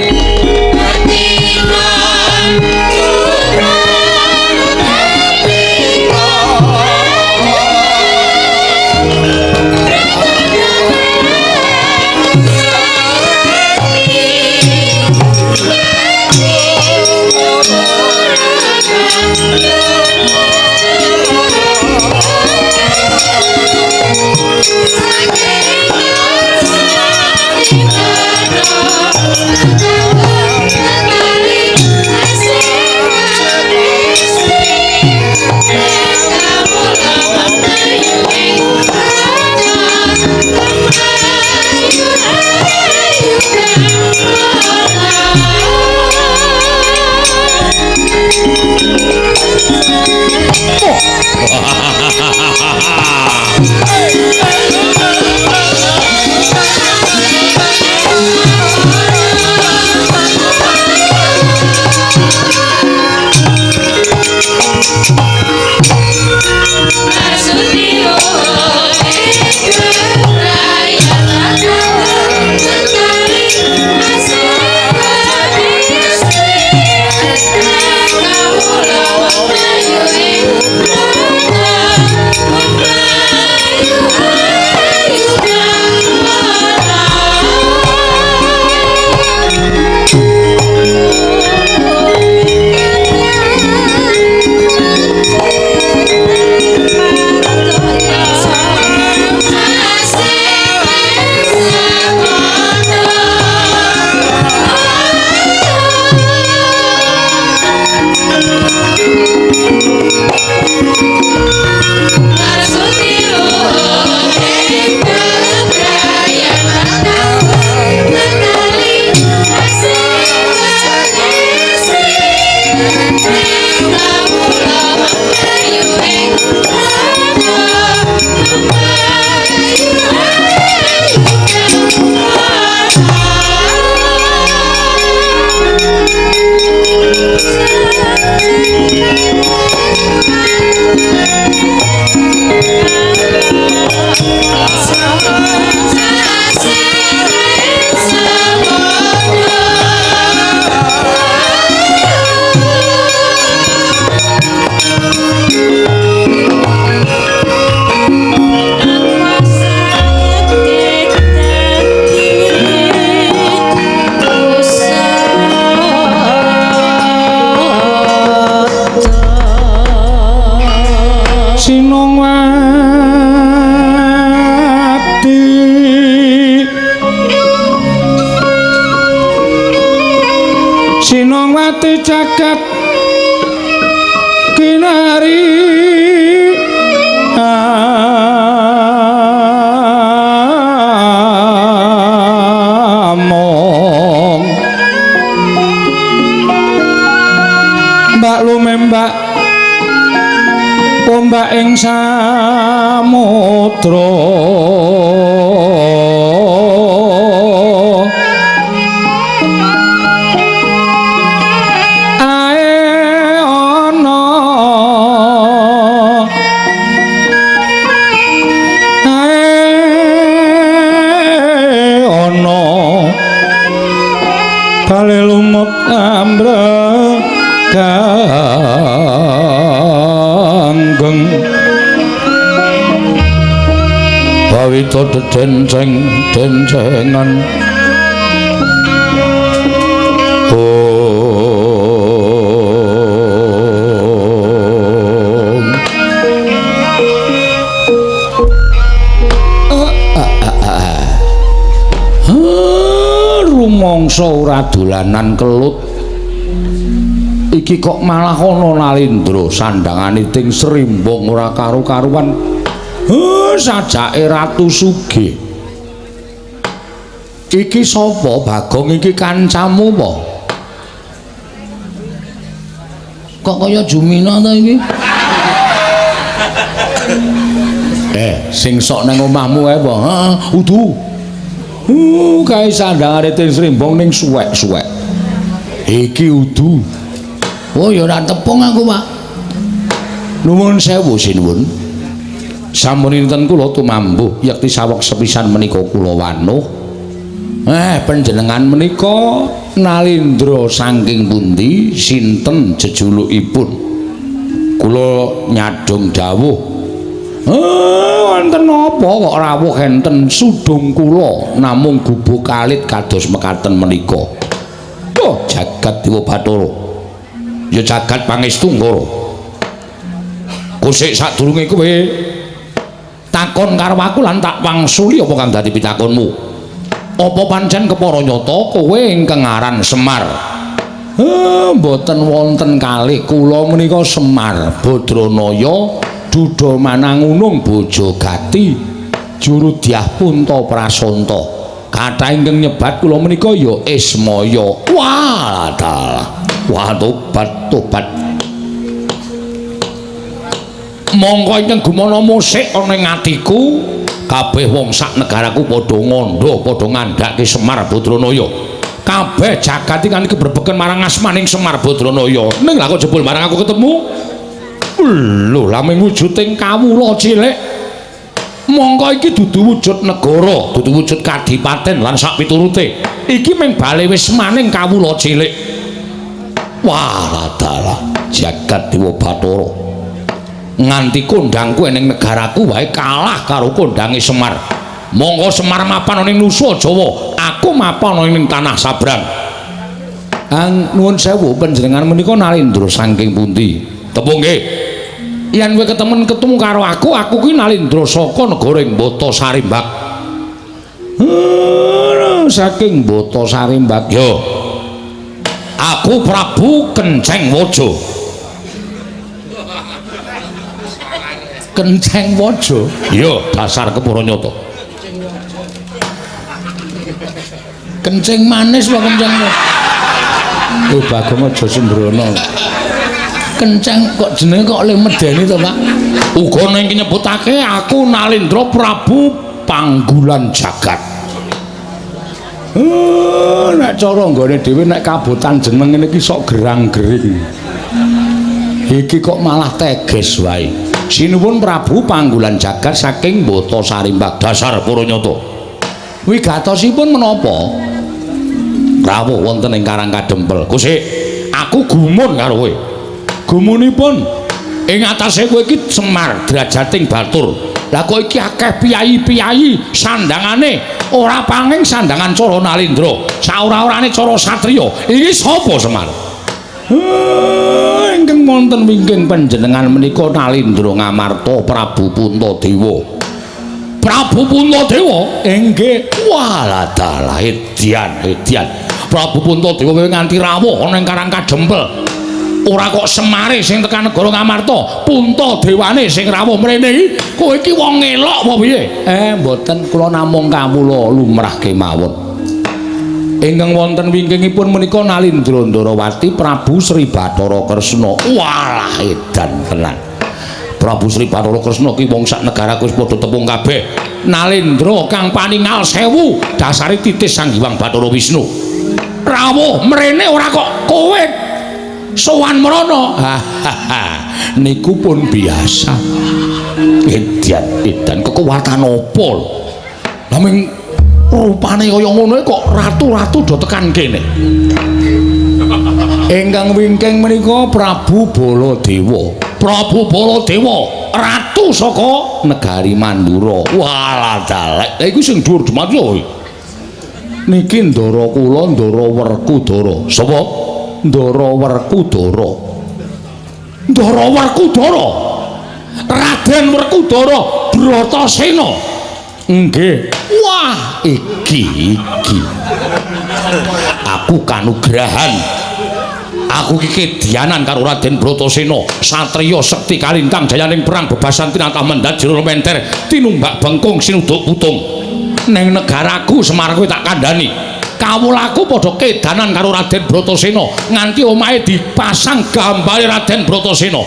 Thank you. Sinongwati Sinongwati jagat kinari among mbak lumembak ombak ing samudra ae ana ae ana bale lumut ambrek ganggeng bawita dedenceng dencengan om rumangsa ora dolanan kelut iki kok malah ana Nalindra sandangane ting srimbong ora karu-karuan. Sajake Ratu Sugih. Iki sapa Bagong iki kancamu apa? Kok kaya Jumina ta iki? Sing sok nang omahmu ae apa? Heeh, udu. Kae sandangane ting srimbong ning suwek-suwek. Iki udu. Oh ya ora tepung aku, Pak. Nuwun sewu sinuwun. Sampun dinten kula tumambuh yekti saweg sepisan menika kula wanuh. Panjenengan menika Nalindra saking pundi sinten jejulukipun? Kula nyadhong dawuh. Wonten napa kok rawuh enten sudung kula namung gubuk alit kados mekaten menika. Oh, jagat Dewa Bathara. Ya jagat pangestu Ngara. Kusik sadurunge kowe takon karo aku lan tak wangsuli apa kang dadi pitakonmu. Apa pancen kepara nyata kowe ingkang aran Semar? Mboten wonten kalih kula menika Semar Badranaya Duda Manangunung Bojogati juru dyah Punta Prasanta. Kathah ingkang nyebat kula menika ya Ismaya. Wah, dalah. Wah, tobat tobat. Mongko ingkang gumana musik ana ing atiku, kabeh wong sak negaraku padha ngandha, padha ngandhake Semar Badranaya. Kabeh jagat iki kan kebrebegen marang asmaning Semar Badranaya. Ning lha kok jebul marang aku ketemu? Lho, lha mung wujuding kawula cilik. Mongko iki dudu wujud negara, dudu wujud kadipaten lan sak piturute. Iki mung bali wismaning kawula cilik. Wah, dalah jagat Dewa Bathara. Nganti kondangku ning negaraku wae kalah karo kondange Semar. Monggo Semar mapan ning Nusa Jawa, aku mapan ning tanah Sabrang. Nuwun sewu panjenengan menika Nalindra saking pundi? Tepung nggih. Yen kowe ketemen ketemu karo aku, aku kuwi Nalindra saka negara ing Bata Sarimbak. Saking Bata Sarimbak. Yo. Aku Prabu Kenceng Waja. Kenceng Waja? Iya, dasar kepara nyata. Kenceng manis apa kenceng? Bagong aja sembrono. Kenceng kok jenenge kok le medeni to, Pak? Uga ning nyebutake aku Nalindra Prabu Panggulan Jagat. Nek cara nggone dhewe nek kabotan jeneng ngene iki sok gerang-gering. Iki kok malah teges wae. Sinuwun Prabu Panggulan Jagat saking Bata Sarimbak dasar para nyata. Wigatosipun menapa? Rawuh wonten ing Karang Kadempel. Kusik, aku gumun karo kowe. Gumunipun ing atase kowe iki Semar drajating batur. Lah kok iki akeh piyayi-piyayi sandangane ora panging sandangan cara Nalindra, saora-orane cara satriya. Iki sapa Semar? Ingkang wonten wingking panjenengan menika Nalindra Ngamarta Prabu Puntadewa. Prabu Puntadewa? Inggih. Walah dalah edian, edian. Prabu Puntadewa kowe nganti rawuh ana ing Karang Kadempel. Ora kok Semare sing tekan negara Ngamarta, Puntadewane sing rawuh mrene iki. Kowe iki wong ngelok apa piye? Mboten, kula namung kawula lumrah kemawon. Ingkang wonten wingkingipun menika Nalindra Ndarawati Prabu Sri Bathara Kresna. Walah edan tenan. Prabu Sri Bathara Kresna ki wong sak negara wis padha tepung kabeh. Nalindra kang paningal sewu dasare titis Sang Hyang Bathara Wisnu. Rawuh mrene ora kok kowe sowan mrono. Niku pun biasa. Edan edan kekuatan apa lho? Naming rupane kaya ngono kok ratu-ratu do tekan kene. Ingkang wingking menika Prabu Baladewa. Prabu Baladewa, ratu saka negari Mandura. Walah dalek. Lha iku sing dhuwur dumadi kowe. Niki ndara kula Ndara Werkudara. Sapa? Ndara Werkudara. Ndara Werkudara. Raden Werkudara Bratasena. Nggih. Wah, iki iki. Aku kanugrahan. Aku iki kedianan karo Raden Bratasena, satriya sekti kalintang jayaning perang bebasan tinatah mendhat jero menter, tinumbak bengkung sinuduk putung. Neng negaraku Semar kowe tak kandhani. Kawulaku padha kedanan karo Raden Bratasena, nganti omahe dipasang gambare Raden Bratasena.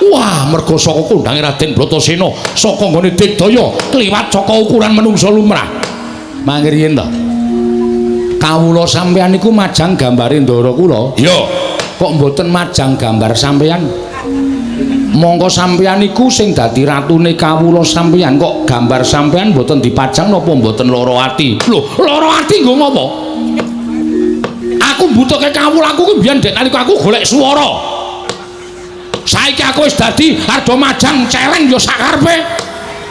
Wah, mergo saka kondange Raden Bratasena, saka nggone digdaya kliwat saka ukuran menungsa lumrah. Mangke riyen to. Kawula sampeyan niku majang gambare ndara kula. Iya. Kok mboten majang gambar sampeyan? Mongko sampeyan niku sing dadi ratune kawula sampeyan, kok gambar sampeyan mboten dipajang napa mboten lara ati? Lho, lara ati nggo ngopo? Aku mbutuhke kawulaku kuwi biyen dek nalika aku golek swara. Saiki aku wis dadi arda majang celeng ya sakarepe.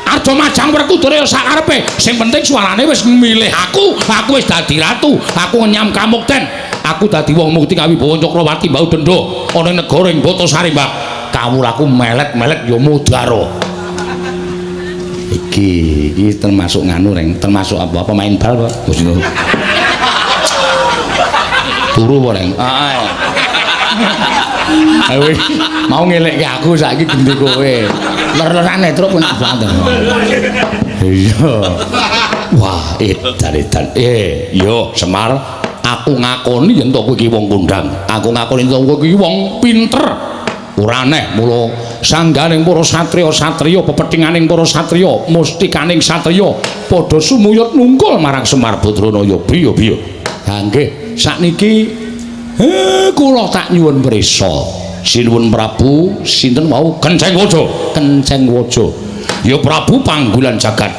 Arda majang Werkudara ya sakarepe. Sing penting suarane wis milih aku, aku wis dadi ratu, aku ngenyam kamukten. Aku dadi wong mukti kawibawa Cakrawati mbau denda ana ing negara ing Batasari, Mbak. Kawulaku melet-melet ya mudara. Iki iki termasuk nganu reng, termasuk apa? Pemain bal, Pak. Turu apa, Reng? Heeh. Ayo mau ngelekke aku saiki ganti kowe. Ler-lerane truk enak banget. Iya. Wah, edan edan. Yo Semar, aku ngakoni yen to kowe iki wong kondang. Aku ngakoni yen to kowe iki wong pinter. Ora aneh mula sangganing para satriya-satriya, pepethinganing para satriya, mustikaning satriya padha sumuyut nungkul marang Semar Badranaya. Biya-biya. Ha nggih, sakniki kula tak nyuwun prisa. Sinuwun Prabu sinten wau? Kenceng Waja. Kenceng Waja. Ya Prabu Panggulan Jagat.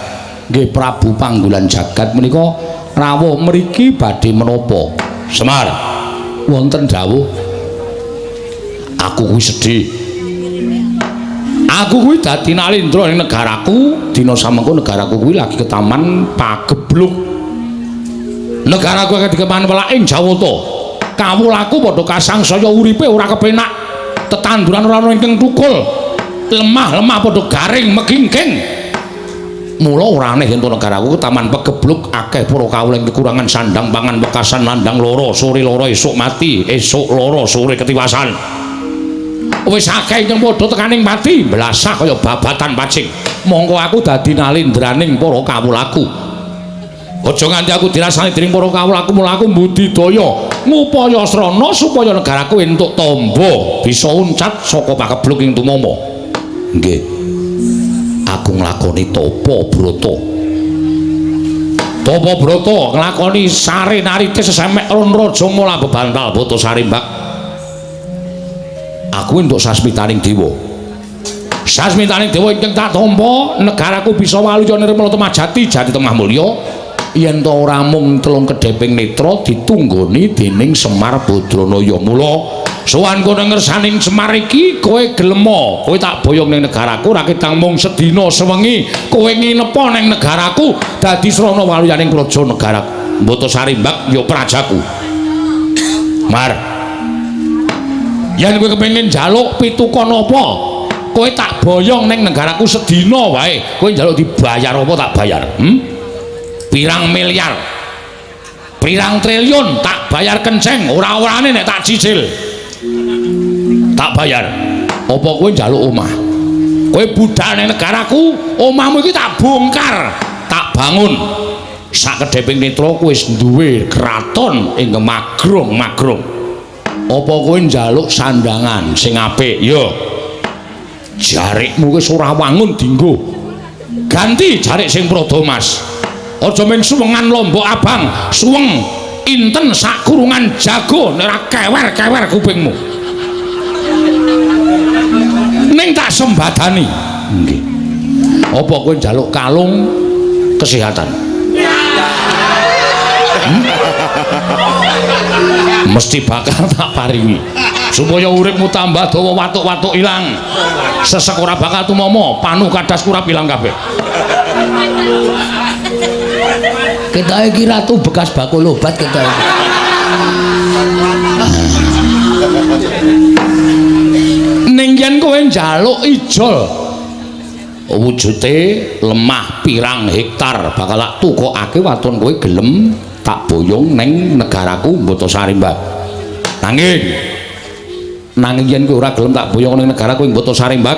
Nggih Prabu Panggulan Jagat menika rawuh mriki badhe menapa? Semar, wonten dawuh. Aku kuwi sedih. Aku kuwi dadi nalindra ning negaraku, dina samengko negaraku kuwi lagi ketaman pagebluk. Negaraku lagi dikeman welaking Jawata. Kawulaku padha kasangsaya uripe ora kepenak. Tetanduran ora ana ingkang tukul. Lemah-lemah padha garing megingking. Mula ora aneh yen negaraku ketaman pegebluk akeh para kawula ing kekurangan sandang pangan wekasan landang loro, sore loro esuk mati, esuk loro sore ketiwasan. Wis akeh ingkang padha tekaning pati, blasah kaya babatan pacing. Mongko aku dadi nalindraning para kawulaku. Aja nganti aku dirasani dening para kawulaku, mula aku mbudidaya ngupaya srana supaya negaraku entuk tamba bisa uncat saka pagebluk ing tumama. Nggih. Aku nglakoni tapa brata. Tapa brata nglakoni sare narite sesemek ron raja mula bebantal Batasari, Mbak. Aku entuk sasmitaning dewa. Sasmitaning dewa ingkang tak tampa, negaraku bisa waluya nirmala temajati jati temah mulya. Yen ta ora mung telung kedheping netra ditunggoni dening Semar Badranaya. Mula sowan kono ngersaning Semar iki kowe gelema, kowe tak boyong ning negaraku ra ketang mung sedina sewengi kowe nginepa ning negaraku dadi srana waluyaning praja negara Batasari, Mbak, ya prajaku. Mar. Yen kowe kepengin njaluk pitukon apa? Kowe tak boyong ning negaraku sedina wae. Kowe njaluk dibayar apa tak bayar? Pirang miliar? Pirang triliun tak bayar kenceng, ora-orane nek tak cicil. Tak bayar. Apa kowe njaluk omah? Kowe budal ning negaraku, omahmu iki tak bongkar, tak bangun. Sakedheping netra kowe wis duwe kraton ing magrong-magrong. Apa kowe njaluk sandangan sing apik? Ya. Jarikmu wis ora wangun dinggo. Ganti jarik sing prada mas. Aja mung suwengan lombok abang, suweng inten sakurungan jago nek ora kewer-kewer kupingmu. Ning tak sembadani. Nggih. Apa kowe njaluk kalung kesehatan? Mesti bakal tak paringi supaya uripmu tambah dawa, watuk-watuk ilang, sesek ora bakal tumomo, panu kadas kurap ilang kabeh. Kita iki ratu bekas bakul obat kita iki. Ning yen kowe njaluk ijol wujude lemah pirang hektar bakal tak tukokake waton kowe gelem tak boyong ning negaraku Botasari, Mbak. Nanging yen kowe ora gelem tak boyong ning negaraku ing Botasari, Mbak,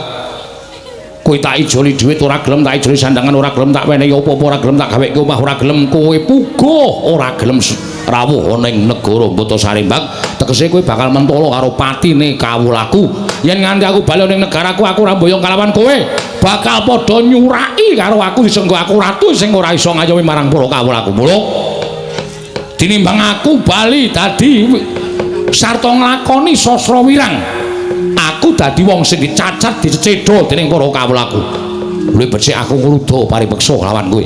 kowe tak ijoli dhuwit ora gelem, tak ijoli sandangan ora gelem, tak wenehi apa-apa ora gelem, tak gaweke omah ora gelem, kowe puguh ora gelem rawuh ning negara Botasari, Mbak, tegese kowe bakal mentolo karo patine kawulaku. Yen nganti aku bali ning negaraku aku ora mboyong kalawan kowe, bakal padha nyuraki karo aku disenggo aku ratu sing ora iso ngayomi marang para kawulaku. Mula tinimbang aku bali dadi sarta nglakoni sastra wirang, aku dadi wong sing dicacat dicecedha dening para kawulaku. Luwih becik aku ngruda paripeksa lawan kowe.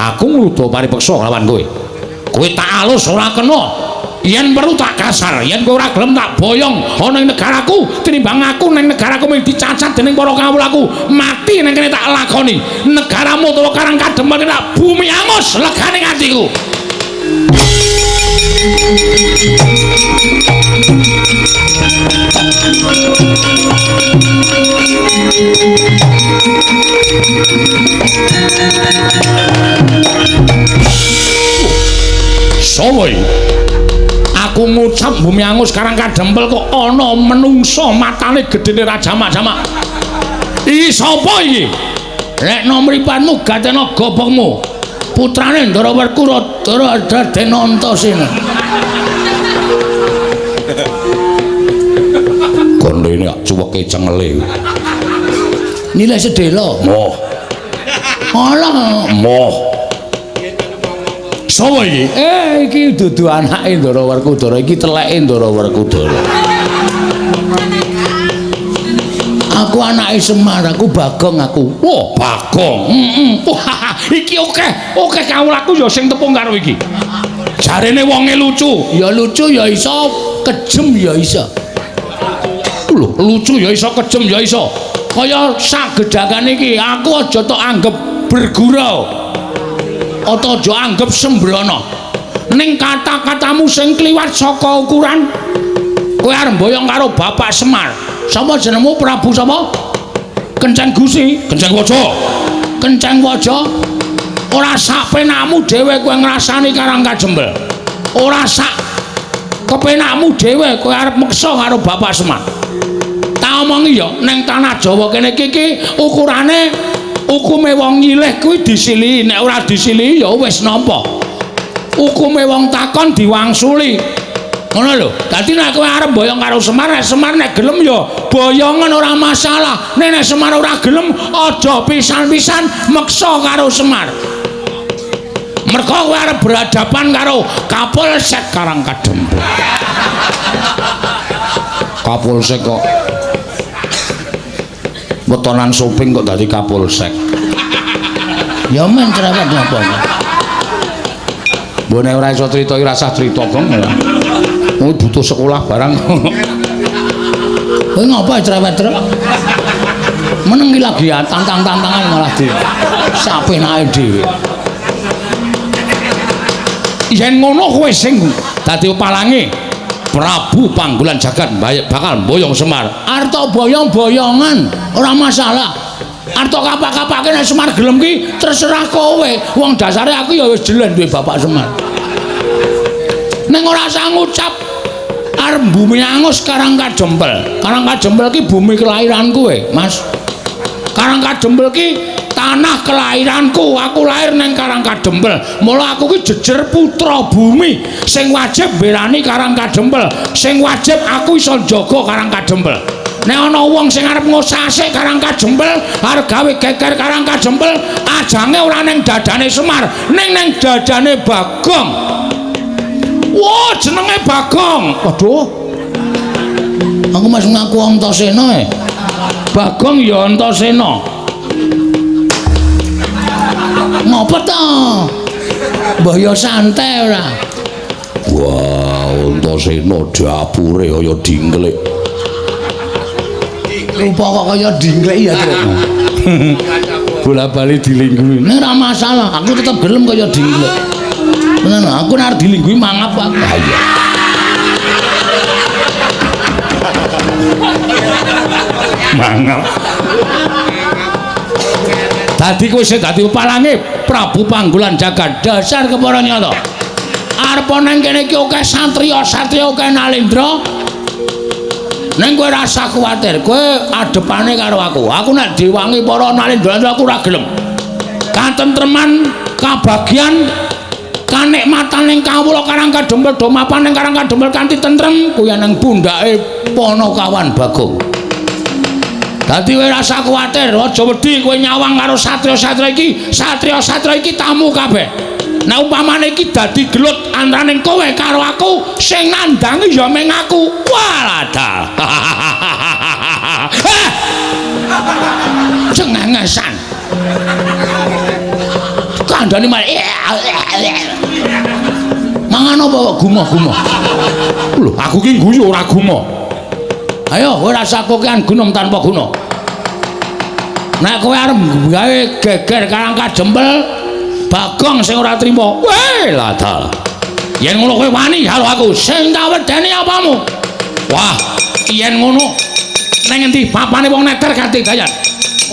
Aku ngruda paripeksa lawan kowe. Kowe tak alus ora kena. Yen perlu tak kasar, yen kowe ora gelem tak boyong ana ing negaraku, tinimbang aku ning negaraku mung dicacat dening para kawulaku, mati ning kene tak lakoni. Negaramu utawa Karang Kadempel tak bumi angus legane atiku. Sowo aku ngucap bumi angus Karang Kadempel kok ana menungsa matane gedene ra jamak-jamak. Iki sapa iki? Lekno mripatmu gatena gobokmu. Putrane Ndara Werkudara Raden Antasena. Gondene cuweke cengele. Nilai sedelo. Moh. Alah, moh. Sapa iki? Iki dudu anake Ndara Werkudara, iki teleke Ndara Werkudara. Aku anake Semar, aku Bagong aku. Wah, Bagong. Wah, iki akeh, akeh kawulaku ya sing tepung karo iki. Jarene wonge lucu. Ya lucu ya iso, kejem ya iso. Lho, lucu ya iso, kejem ya iso. Kaya sak gedhakane iki, aku aja tok anggep bergurau. Atau aja anggep sembrono. Ning kata-katamu sing kliwat saka ukuran, kowe arep mboyong karo Bapak Semar. Sapa jenengmu Prabu sapa? Kenceng Gusi, Kenceng Waja. Kenceng Waja. Ora sak penakmu dhewe kowe ngrasani Karang Kajembel. Ora sak kepenakmu dhewe kowe arep meksa karo Bapak Semar. Tak omongi ya, ning tanah Jawa kene iki ukurane hukume wong nyilih kuwi disilihi, nek ora disilihi ya wis nampa. Hukume wong takon diwangsuli. Ngono lho. Dadi nek kowe arep boyong karo Semar, nek Semar nek gelem ya boyongan ora masalah. Nek nek Semar ora gelem aja pisan-pisan meksa karo Semar. Mergo kowe arep berhadapan karo Kapolsek Karang Kadempel. Kapolsek kok wetonan soping kok dadi Kapolsek. Ya men cerewet napa. Mbok nek ora iso crita iki rasah crita, Gong. Kowe butuh sekolah barang. Kowe ngapa cerewet truk? Meneng iki lagi tantang-tantangan malah di sapenake dhewe. Yen ngono kowe sing dadi palange. Prabu Panggulan Jagat bakal boyong Semar. Arep boyong-boyongan, ora masalah. Arep kapak-kapake nek Semar gelem ki terserah kowe. Wong dasare aku ya wis jelen duwe bapak Semar. Ning ora usah ngucap arep bumi angus Karang Kadempel. Karang Kadempel ki bumi kelahiranku Mas. Karang Kadempel ki tanah kelahiranku. Aku lahir neng Karang Kadempel. Mula aku ki jejer putra bumi sing wajib mbelani Karang Kadempel, sing wajib aku iso njaga Karang Kadempel. Nek ana wong sing arep ngosasik Karang Kadempel, arep gawe geger Karang Kadempel, ajange ora neng dadane Semar, ning neng dadane Bagong. Wah, jenenge Bagong. Waduh. Aku masih ngaku Antasena e. Bagong ya Antasena. Ngopo to? Mbah ya santai ora. Wah, Antasena dapure kaya dingklik. Rupa kok kaya dingklik ya, Truk. Bola-bali dilingguhi. Ning ora masalah, aku tetep gelem kaya dingklik. Tenan, aku nek arep dilingguhi mangap aku. Ha iya. Mangap. Dadi kowe sing dadi pepalange Prabu Panggulan Jagat dasar kepara nyata. Arep nang kene iki akeh satriya-satriya akeh nalendra. Ning kowe rasa kuwatir, kowe adepane karo aku. Aku nek diwangi para nalendra aku ora gelem. Katentreman, kabagian, kanikmatan ning kawula Karang Kadempel do mapan ning Karang Kadempel kanthi tentrem kuwi nang pundhake Panakawan Bagong. Dadi kowe rasa kuwatir, aja wedi kowe nyawang karo satriya-satriya iki, satriya-satriya iki tamu kabeh. Nek umpamane iki dadi gelut antaraning kowe karo aku, sing nandangi ya mung aku. Walah. Cengengesan. Kandhane malah mangan apa kok gumoh-gumoh. Lho, aku ki guyu ora gumoh. Ayo kowe rasa kokean gunung tanpa guna. Nek kowe arep gawe geger Karang Kadempel, Bagong sing ora trima. Weh, ladal. Yen ngono kowe wani karo aku, sing tak wedeni apamu? Wah, yen ngono ning endi papane wong neter kanthi dayan.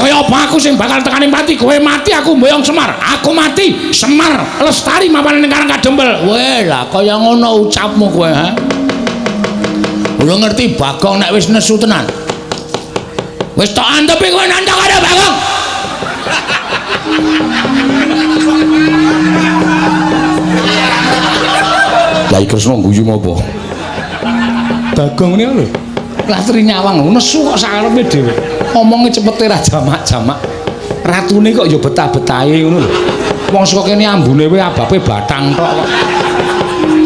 Kaya apa aku sing bakal tekani mati, kowe mati aku mboyong Semar. Aku mati, Semar lestari mapane ning Karang Kadempel. Weh, lah kaya ngono ucapmu kowe, ha? Belum ngerti Bagong nek wis nesu tenan. Wis tok antepi kowe nantang karo Bagong. Lah Kresna guyu ngopo? Bagong niku lho. Lastri nyawang nesu kok sakarepe dhewe. Omonge cepete ra jamak-jamak. Ratune kok ya betah-betahe ngono lho. Wong saka kene ambune wae abape batang tok kok.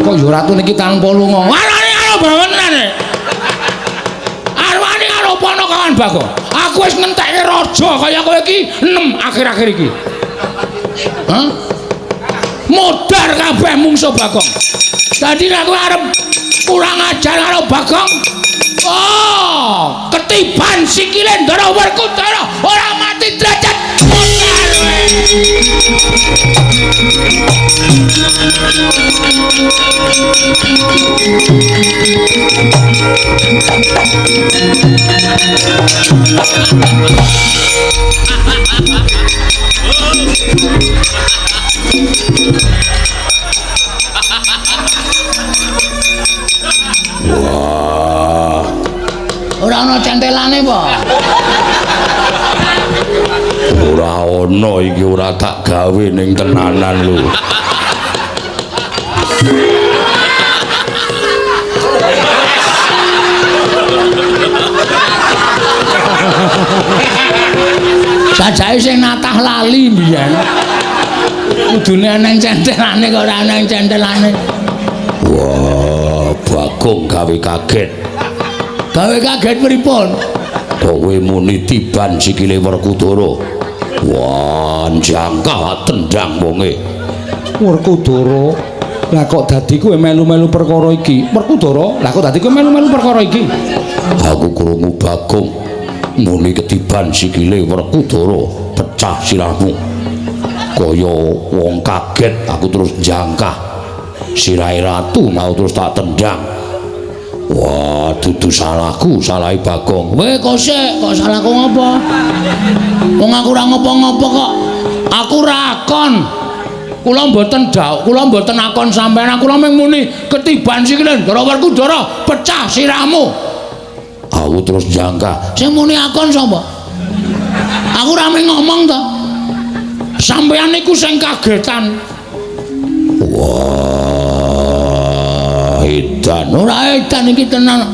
Kok ya ratune iki tanpa lunga. Warane karo bangun tenan. Arwane karo Panakawan Bagong. Aku wis ngentekke raja kaya kowe iki 6 akhir-akhir iki. Hah? Modar kabeh mungsuh Bagong. Dadi nek kowe arep kurang ajar karo Bagong, oh, ketiban sikile Ndara Werkudara ora mati derajat. Modar kowe. Wah. Ora ana centelane apa? Ora ana iki, ora tak gawe ning tenanan lho. Sajake sing natah lali mbiyen. Kudune eneng centelane kok ora eneng centelane. Wah, Bagong gawe kaget. Gawe kaget pripun? Kowe muni tiban sikile Werkudara. Wah, jangkah tendang wonge. Werkudara, lah kok dadi kowe melu-melu perkara iki? Werkudara, lah kok dadi kowe melu-melu perkara iki? Aku krungu Bagong muni ketiban sikile Werkudara, pecah sirahmu. Kaya wong kaget aku terus jangkah. Sirahe ratu mau terus tak tendang. Wah, dudu salahku, salahe Bagong. Weh, kok sik, kok salahku ngopo? Wong aku ora ngopo-ngopo kok. Aku ora akon. Kula mboten dawuh, kula mboten akon sampeyan, kula mung muni ketiban sikile Ndara Werkudara, pecah sirahmu. Aku terus jangka. Sing muni akon sapa? Aku ora mung ngomong to. Sampeyan niku sing kagetan. Wah, edan. Ora edan iki tenan.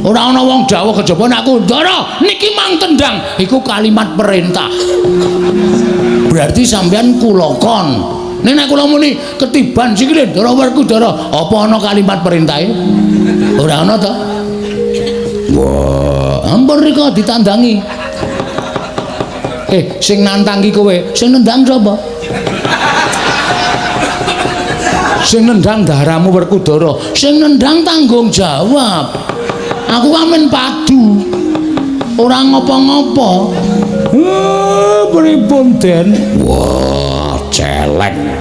Ora ana wong dawuh kejaba nek aku Ndara niki mang tendang, iku kalimat perintah. Berarti sampeyan kula kon. Nek nek kula muni ketiban sikile Ndara Werkudara, apa ana kalimat perintahe? Ora ana to. Wah, ampun rika ditandangi. Sing nantang ki kowe, sing nendang sapa? Sing nendang daramu Werkudara, sing nendang tanggung jawab. Aku kan padu. Ora ngopo-ngopo. Pripun, Den? Wah, celeng.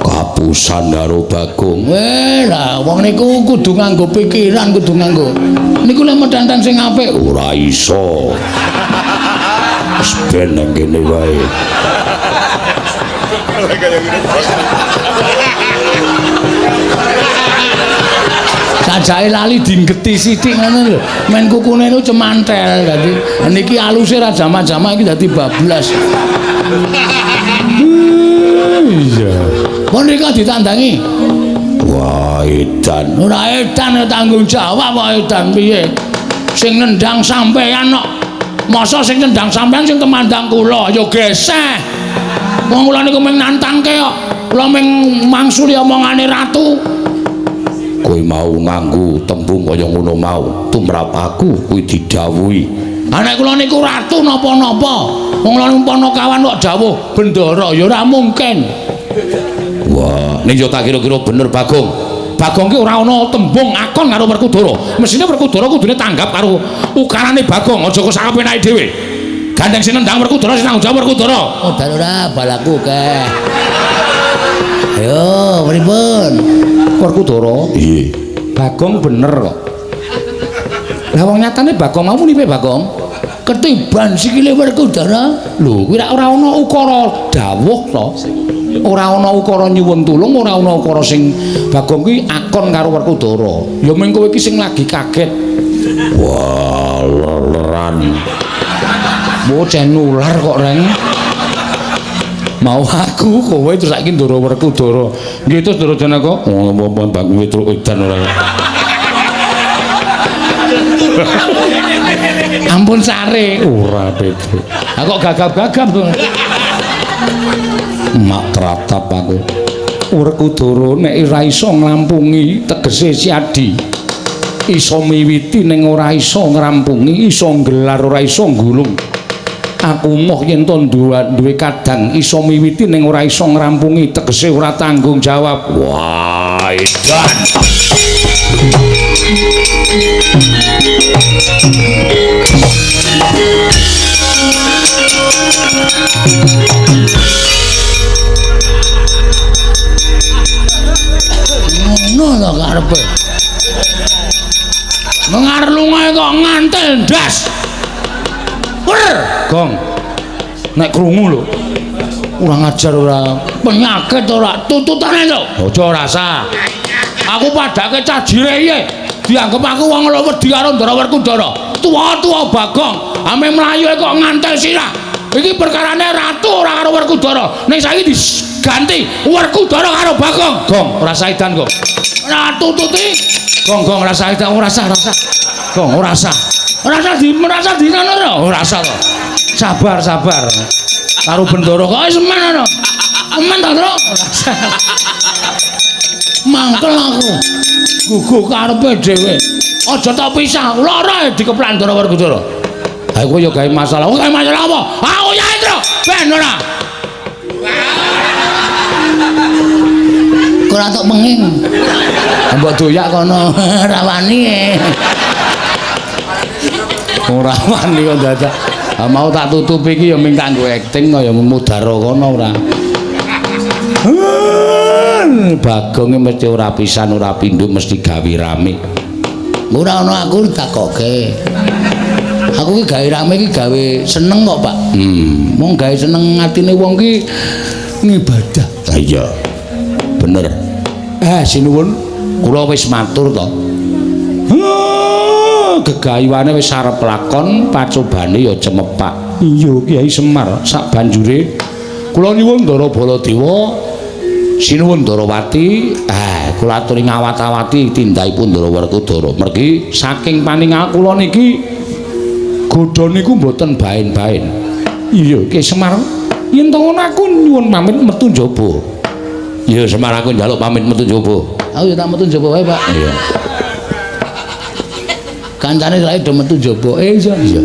Kapusan karo Bagong. Weh, lah wong niku kudu nganggo pikiran, kudu nganggo. Niku lek medantang sing apik ora iso. Wis ben nang kene wae. Sajake lali dinggeti sithik ngono lho. Men kukune niku cemantel dadi niki aluse ra jamak-jamak iki dadi bablas. Iya. Pun rika ditandangi. Wah, edan. Ora edan tanggung jawab kok edan piye? Sing nendang sampeyan kok. Masa sing nendang sampeyan sing temandang kula ya geseh. Wong kula niku mung nantangke kok. Kula mung mangsuli omongane ratu. Kowe mau nganggo tembung kaya ngono mau, tumrap aku kuwi didhawuhi. Ha nek kula niku ratu napa-napa, wong kula panakawan kok dawuh bendara ya ora mungkin. Wah, ning yo tak kira-kira bener Bagong. Bagong ki ora ana tembung akon karo Werkudara. Mesine Werkudara kudune tanggap karo ukarane Bagong, aja kok sakapenake dhewe. Gandeng sing nendang Werkudara sing tanggung jawab Werkudara. Oh, ora balaku akeh. Ayo, pripun? Werkudara? Iya. Bagong bener kok. Lah wong nyatane Bagong mau muni piye Bagong? Ketiban sikile Werkudara. Lho, kuwi ora ana ukara dawuh to. Ora ana ukara nyuwun tulung, ora ana ukara sing Bagong kuwi akon karo Werkudara. Ya mung kowe iki sing lagi kaget. Wah, leran. Bocah nular kok, Reng. Mau aku kowe terus saiki Ndara Werkudara. Nggih terus Ndara Janaka. Oh, apa Bagong Petruk edan ora. Ampun sare. Ora Petruk. Ha kok gagap-gagap to. Mak tratap aku. Werkudara nek ora iso nglampungi tegese si Adi. Iso miwiti ning ora iso ngrampungi, iso nggelar ora iso nggulung. Aku moh yen to duwe kadang iso miwiti ning ora iso ngrampungi tegese ora tanggung jawab. Wah, edan. Ngono to karepe. Mengar lunga kok ngantel ndas. Wer, Gong. Nek krungu lho. Ora ngajar ora penyakit ora tututane lho. Aja rasa. Aku padake cah jire iye. Dianggep aku wong lho wedi karo Ndara Werkudara. Tuwa-tuwa Bagong, ame mlayu kok ngantel sirah. Iki perkarane ratu ora karo Werkudara. Ning saiki diganti Werkudara karo Bagong. Gong, ora saidan kok. Ora tututi. Gong, gong ora saidan, ora sah, ora sah. Gong, ora sah. Ora sah di merasa di ora. Ora sah to. Sabar, sabar. Karo bendara kok wis men ngono. Men to, Tru? Ora sah. Mangkel aku. Guguh karepe dhewe. Aja tak pisah, lara dikeplan Ndara Werkudara. Ha kowe ya gawe masalah. Gawe masalah apa? Aku ya, Tru. Ben ora. Ora tok penging. Mbok doyak kono ora wani. Ora wani kok dadak. Ha mau tak tutupi iki ya mung kanggo acting kaya mudara kono ora. Bagonge mesti ora pisan ora pindho mesti gawe rame. Ora ana aku takoke. Aku ki gawe rame ki gawe seneng kok, Pak. Wong gawe seneng atine wong ki ngibadah. Ha iya. Bener. Sinuwun, kula wis matur to. Gegayuhane wis arep lakon, pacobane ya cemepak. Iya, Kyai Semar, sak banjure kula nyuwun Ndara Baladewa, sinuwun Ndarawati, kula aturi ngawat-awati tindakipun Ndara Werkudara. Mergi saking paningal kula niki godha niku mboten baen-baen. Iya, Kyai Semar, yen to ngono aku nyuwun pamit metu njaba. Iya, Semar, aku njaluk pamit metu njaba. Aku ya tak metu njaba wae, Pak. Iya. Kancane saiki do metu njaba. Iya, iya.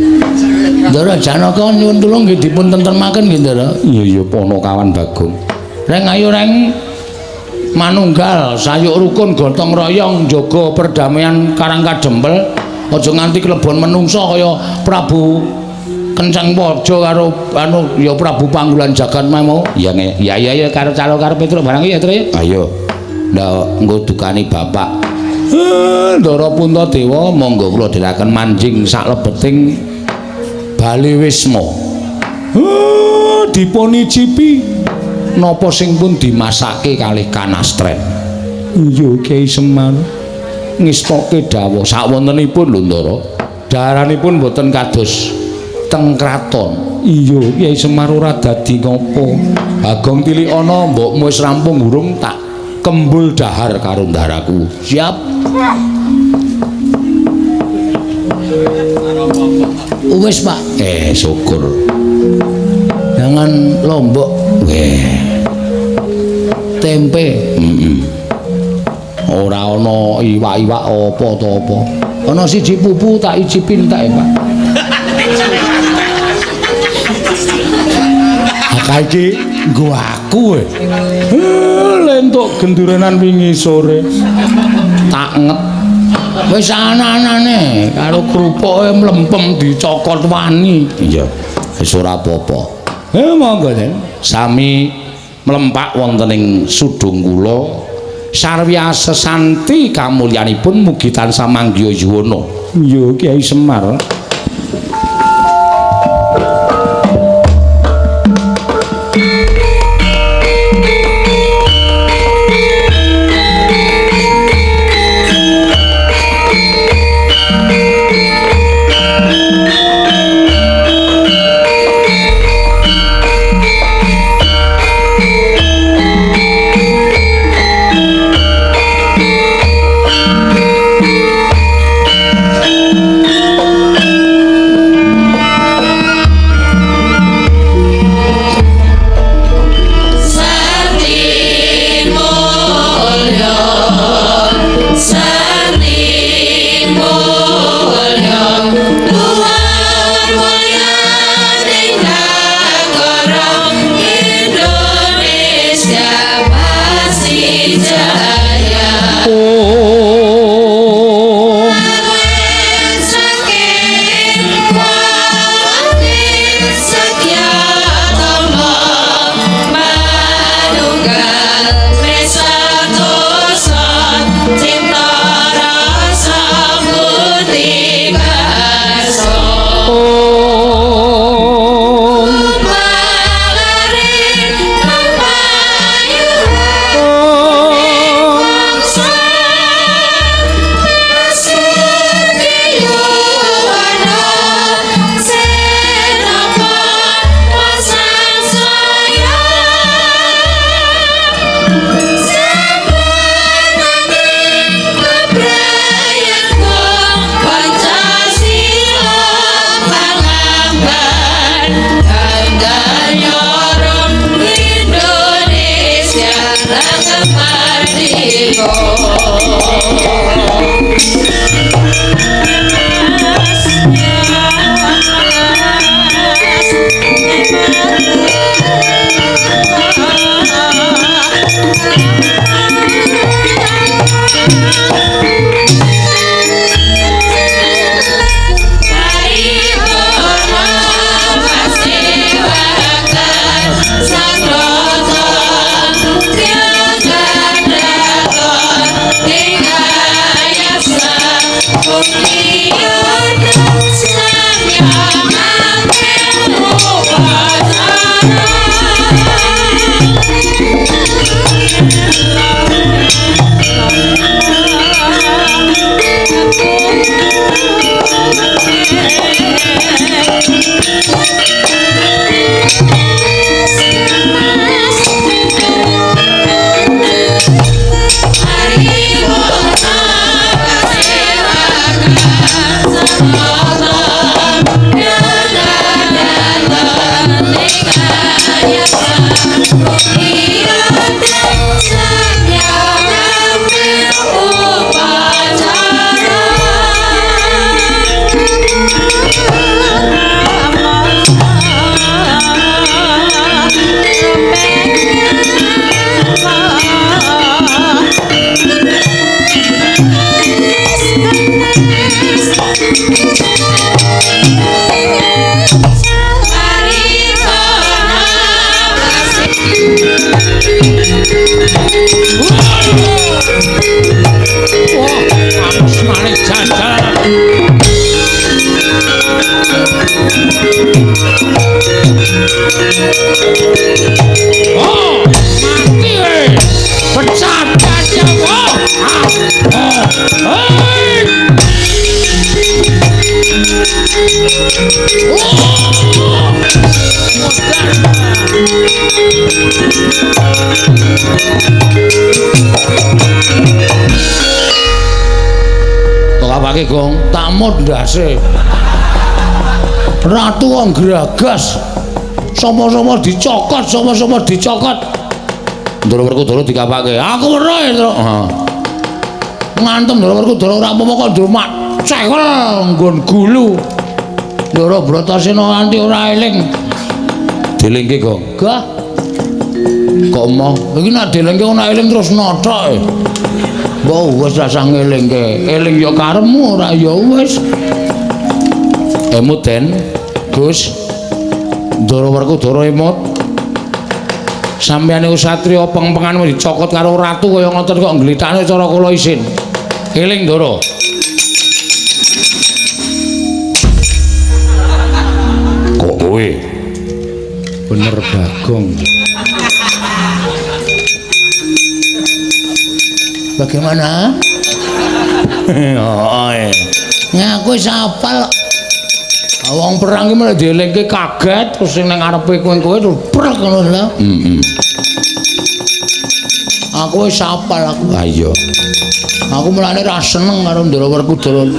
Ndara Janaka nyuwun tulung nggih dipun tentremaken nggih, Ndara. Iya, iya, Ponokawan Bagong. Reng ayo reng manunggal sayuk rukun gotong royong njaga perdamaian Karang Kadempel. Aja nganti klebon menungsa kaya Prabu Kenceng Waja karo anu ya Prabu Panggulan Jagat mau. Iya, ya ya ya karo calo karo Petruk barang ya, Tru ya. Ayo. Ndak nggo dukani bapak. Ndara Puntadewa monggo kula dherekaken manjing saklebeting Bale Wisma. Dipunicipi napa sing pun dimasake kalih kanastren. Iya, Kyai Semar. Ngestoke dawuh sakwontenipun lho, Ndara. Daharanipun mboten kados teng kraton. Iya, Kyai Semar ora dadi ngopo. Bagong tilikana mbokmu wis rampung urung tak kembul dahar karo ndaraku. Siap. Wis, Pak. Syukur. Jangan lombok. Tempe. Ora ana iwak-iwak apa to apa. Ana siji pupu tak icipin tak, Pak. Ha iki nggo aku e. Lentuk gendurenan wingi sore. Tak nget. Wis ana-anane karo krupuke mlempem dicokot wani. Iya, wis ora apa-apa. Monggo, Den. Sami mlempak wonten ing sudung kula. Sarwya sesanti kamulyanipun mugi tansah manggiya yuwana. Iya, Kyai Semar. Oh, mati we. Pecah dada. Oh. Hei. Oh. Tok apake, Gong? Tamut ndase. Ratu wong gragas. Sapa-sapa dicokot, sapa-sapa dicokot. Ndara Werkudara dikapake. Aku weruh ya, Tru. Heeh. Ngantem Ndara Werkudara ora apa-apa kok ndromak cekel nggon gulu. Ndara Bratasena nganti ora eling. Dilingke, Gong. Gah. Kok emoh? Iki nek dilingke ora eling terus nothok. Mbok wis rasah ngelingke. Eling ya karepmu, ora ya wis. Emut Den, Gus. Ndara Werkudara emut. Sampeyan niku satriya pengpengan dicokot karo ratu kaya ngoten kok nglitakne cara kula isin. Eling Ndara. Kok kowe? Bener Bagong. Bagaimana? Heeh. Ngaku wis hafal. Wong perang iki malah dielingke kaget terus sing nang ngarepe kowe-kowe terus prek ngono lho. Heeh. Aku wis hafal aku. Ha iya. Aku mulane ra seneng karo Ndara Werkudara.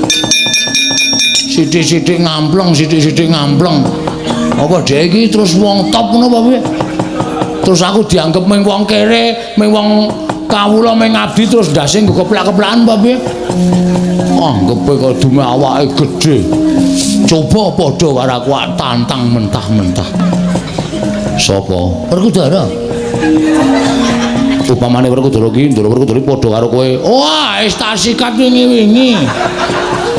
Sithik-sithik ngampleng, sithik-sithik ngampleng. Apa dhek iki terus wong top ngono apa piye? Terus aku dianggep ming wong kere, ming wong kawula ming abdi terus ndase nggo keplak-keplakan apa piye? Anggepe kok dume awake gedhe. Coba padha karo aku tantang mentah-mentah. Sapa? Werkudara. Upamane Werkudara ki, Ndara Werkudara padha karo kowe. Wah, wis tak sikat wingi-wingi.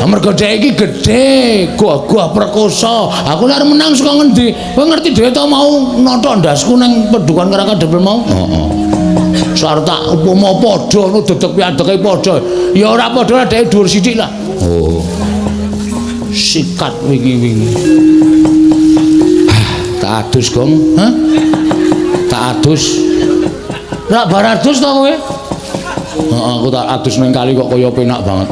Mergo dhek iki gedhe, gagah perkosa. Aku nek arep menang saka ngendi? Kowe ngerti dhewe to mau nothok ndasku nang pedukan Karangkadempel mau? Heeh. Sarep tak upama padha ngono dedeg piadege padha. Ya ora padha dhek dhuwur sithik lah. Oh. Sikat wingi-wingi. Tak adus, Gong. Hah? Tak adus. Rak bar adus to kowe? Heeh, aku tak adus ning kali kok kaya penak banget.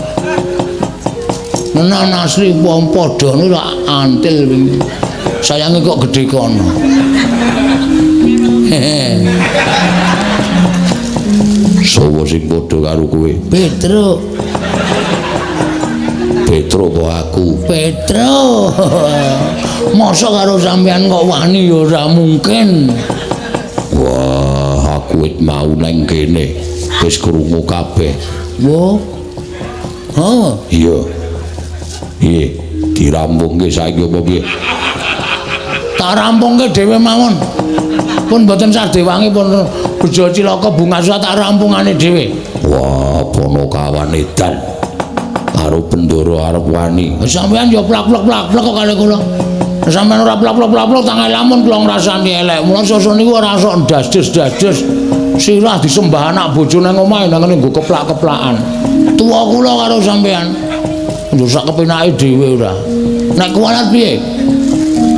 Nenan asli wong padha niku rak antil wingi. Sayange kok gedhe kono. Hehe. Sopo sing padha karo kowe? Petro. Petro apa aku? Petro. Mosok karo sampean kok wani ya ora mungkin. Wah, aku wit mau nang kene wis krungu kabeh. Wo. Oh. Iya. Piye? Dirampungke saiki apa piye? Tak rampungke dhewe mawon. Pun mboten sadewangi pun bejo cilaka bunga tak rampungane dhewe. Wah, Ponokawan edan. Karo Bendoro arep wani. Sampeyan ya plak-plak-plak-plak kok kali kula. Sampeyan ora plak-plak-plak-plak tangan lamun kula ngrasani elek. Mula sesuk niku ora sok ndas-des-das-des. Sirah disembah anak bojo nang omahe nang ngene nggo keplak-keplakan. Tuwa kula karo sampeyan. Njur sak kepenake dhewe ora. Nek kuwalat piye?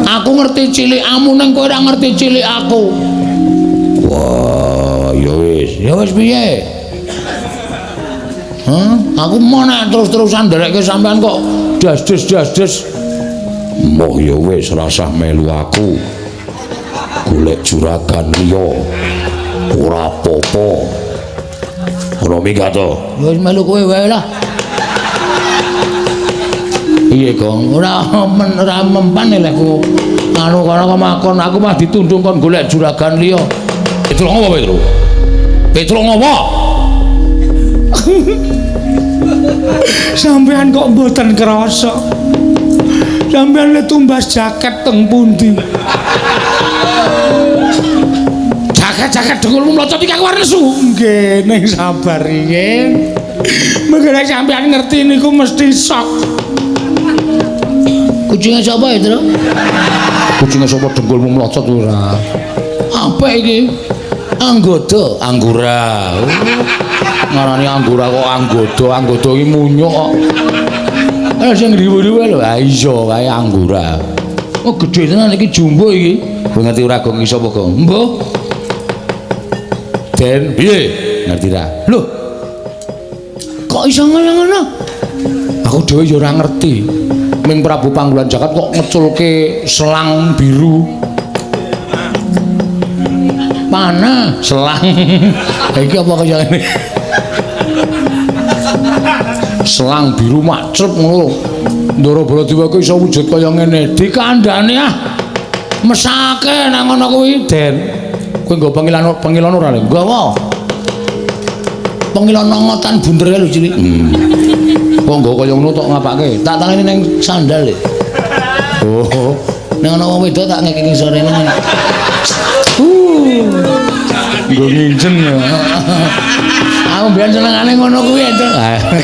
Aku ngerti cilikamu ning kowe ora ngerti cilik aku. Wah, ya wis. Ya wis piye? Hah? Aku mau nek terus-terusan nderekke sampean kok das-des-das-des. Moh ya wis rasah melu aku. Golek juragan liya. Ora apa-apa. Ora minggat to. Wis melu kowe wae lah. Piye, Gong? Ora ora mempan lek ku anu kono makon aku mah ditundung kon golek juragan liya. Petro ngopo, Petro? Petro ngopo? Sampean kok mboten krasa. Sampean le tumbas jaket teng pundi? Jaket-jaket dengkulmu mlocot iki aku arep nesu. Nggih, ning sabar riyin. Mengko nek sampean ngerti niku mesti sok. Kucinge sapa ya, Tru? Kucinge sapa dengkulmu mlocot ora? Apik iki. Anggoda, anggura. Ngarani anggura kok anggoda, anggoda iki munyuk kok. Sing riwu-riwu lho. Ha iya kae anggura. Oh gedhe tenan iki jumbo iki. Kowe ngerti ora gong iso apa gong? Mbuh. Den, piye? Ngerti ra? Lho. Kok iso ngono-ngono? Aku dhewe ya ora ngerti. Ming Prabu Panggulan Jagat kok ngeculke selang biru. Panah selang. Iki apa kaya ngene? Selang biru macrep ngono. Ndara Baladewa kuwi iso wujud kaya ngene. Dikandhane ah. Mesake nang ngono kuwi, Den. Kowe nggo pengilon ora lho? Nggawa. Pengilon nongotan bunder kae lho cilik. Kok nggo kaya ngono tok ngapake? Tak tangani ning sandal lho. Oh. Ning ana wong wedok tak ngekeki sore ngene. Nggo nginjen ya. Aku mbiyen senengane ngono kuwi, Cuk.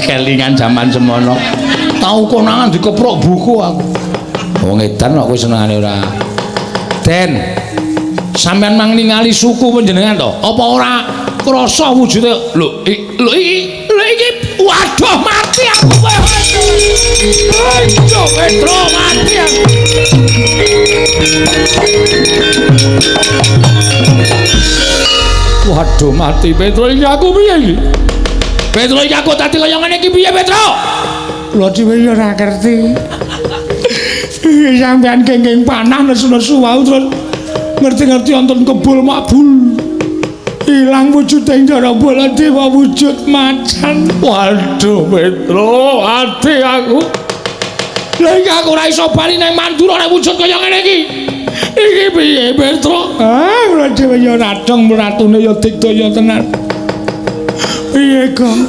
Kelingan jaman semono. Tau konangan dikeprok buku aku. Wong edan kok kowe senengane ora. Den. Sampeyan mang ningali suku panjenengan to? Apa ora krasa wujude? Lho, lho iki, lho iki. Waduh, mati aku kowe. Ayo, Petro mati aku. Waduh, mati Petro iki aku piye iki? Petro iki aku tadi kaya ngene iki piye Petro? Kula dhewe ya ora ngerti. Sampeyan kenging panah nesu-nesu wau terus ngerti-ngerti wonten kebul makbul. Ilang wujude Ndara Baladewa wujud macan. Waduh Petro, ati aku. Lha iki aku ora iso bali nang Mandura nek wujud kaya ngene iki. Iki piye Petro? Ah, kula dhewe ya ora dong ratune ya digdaya tenan. Piye kok?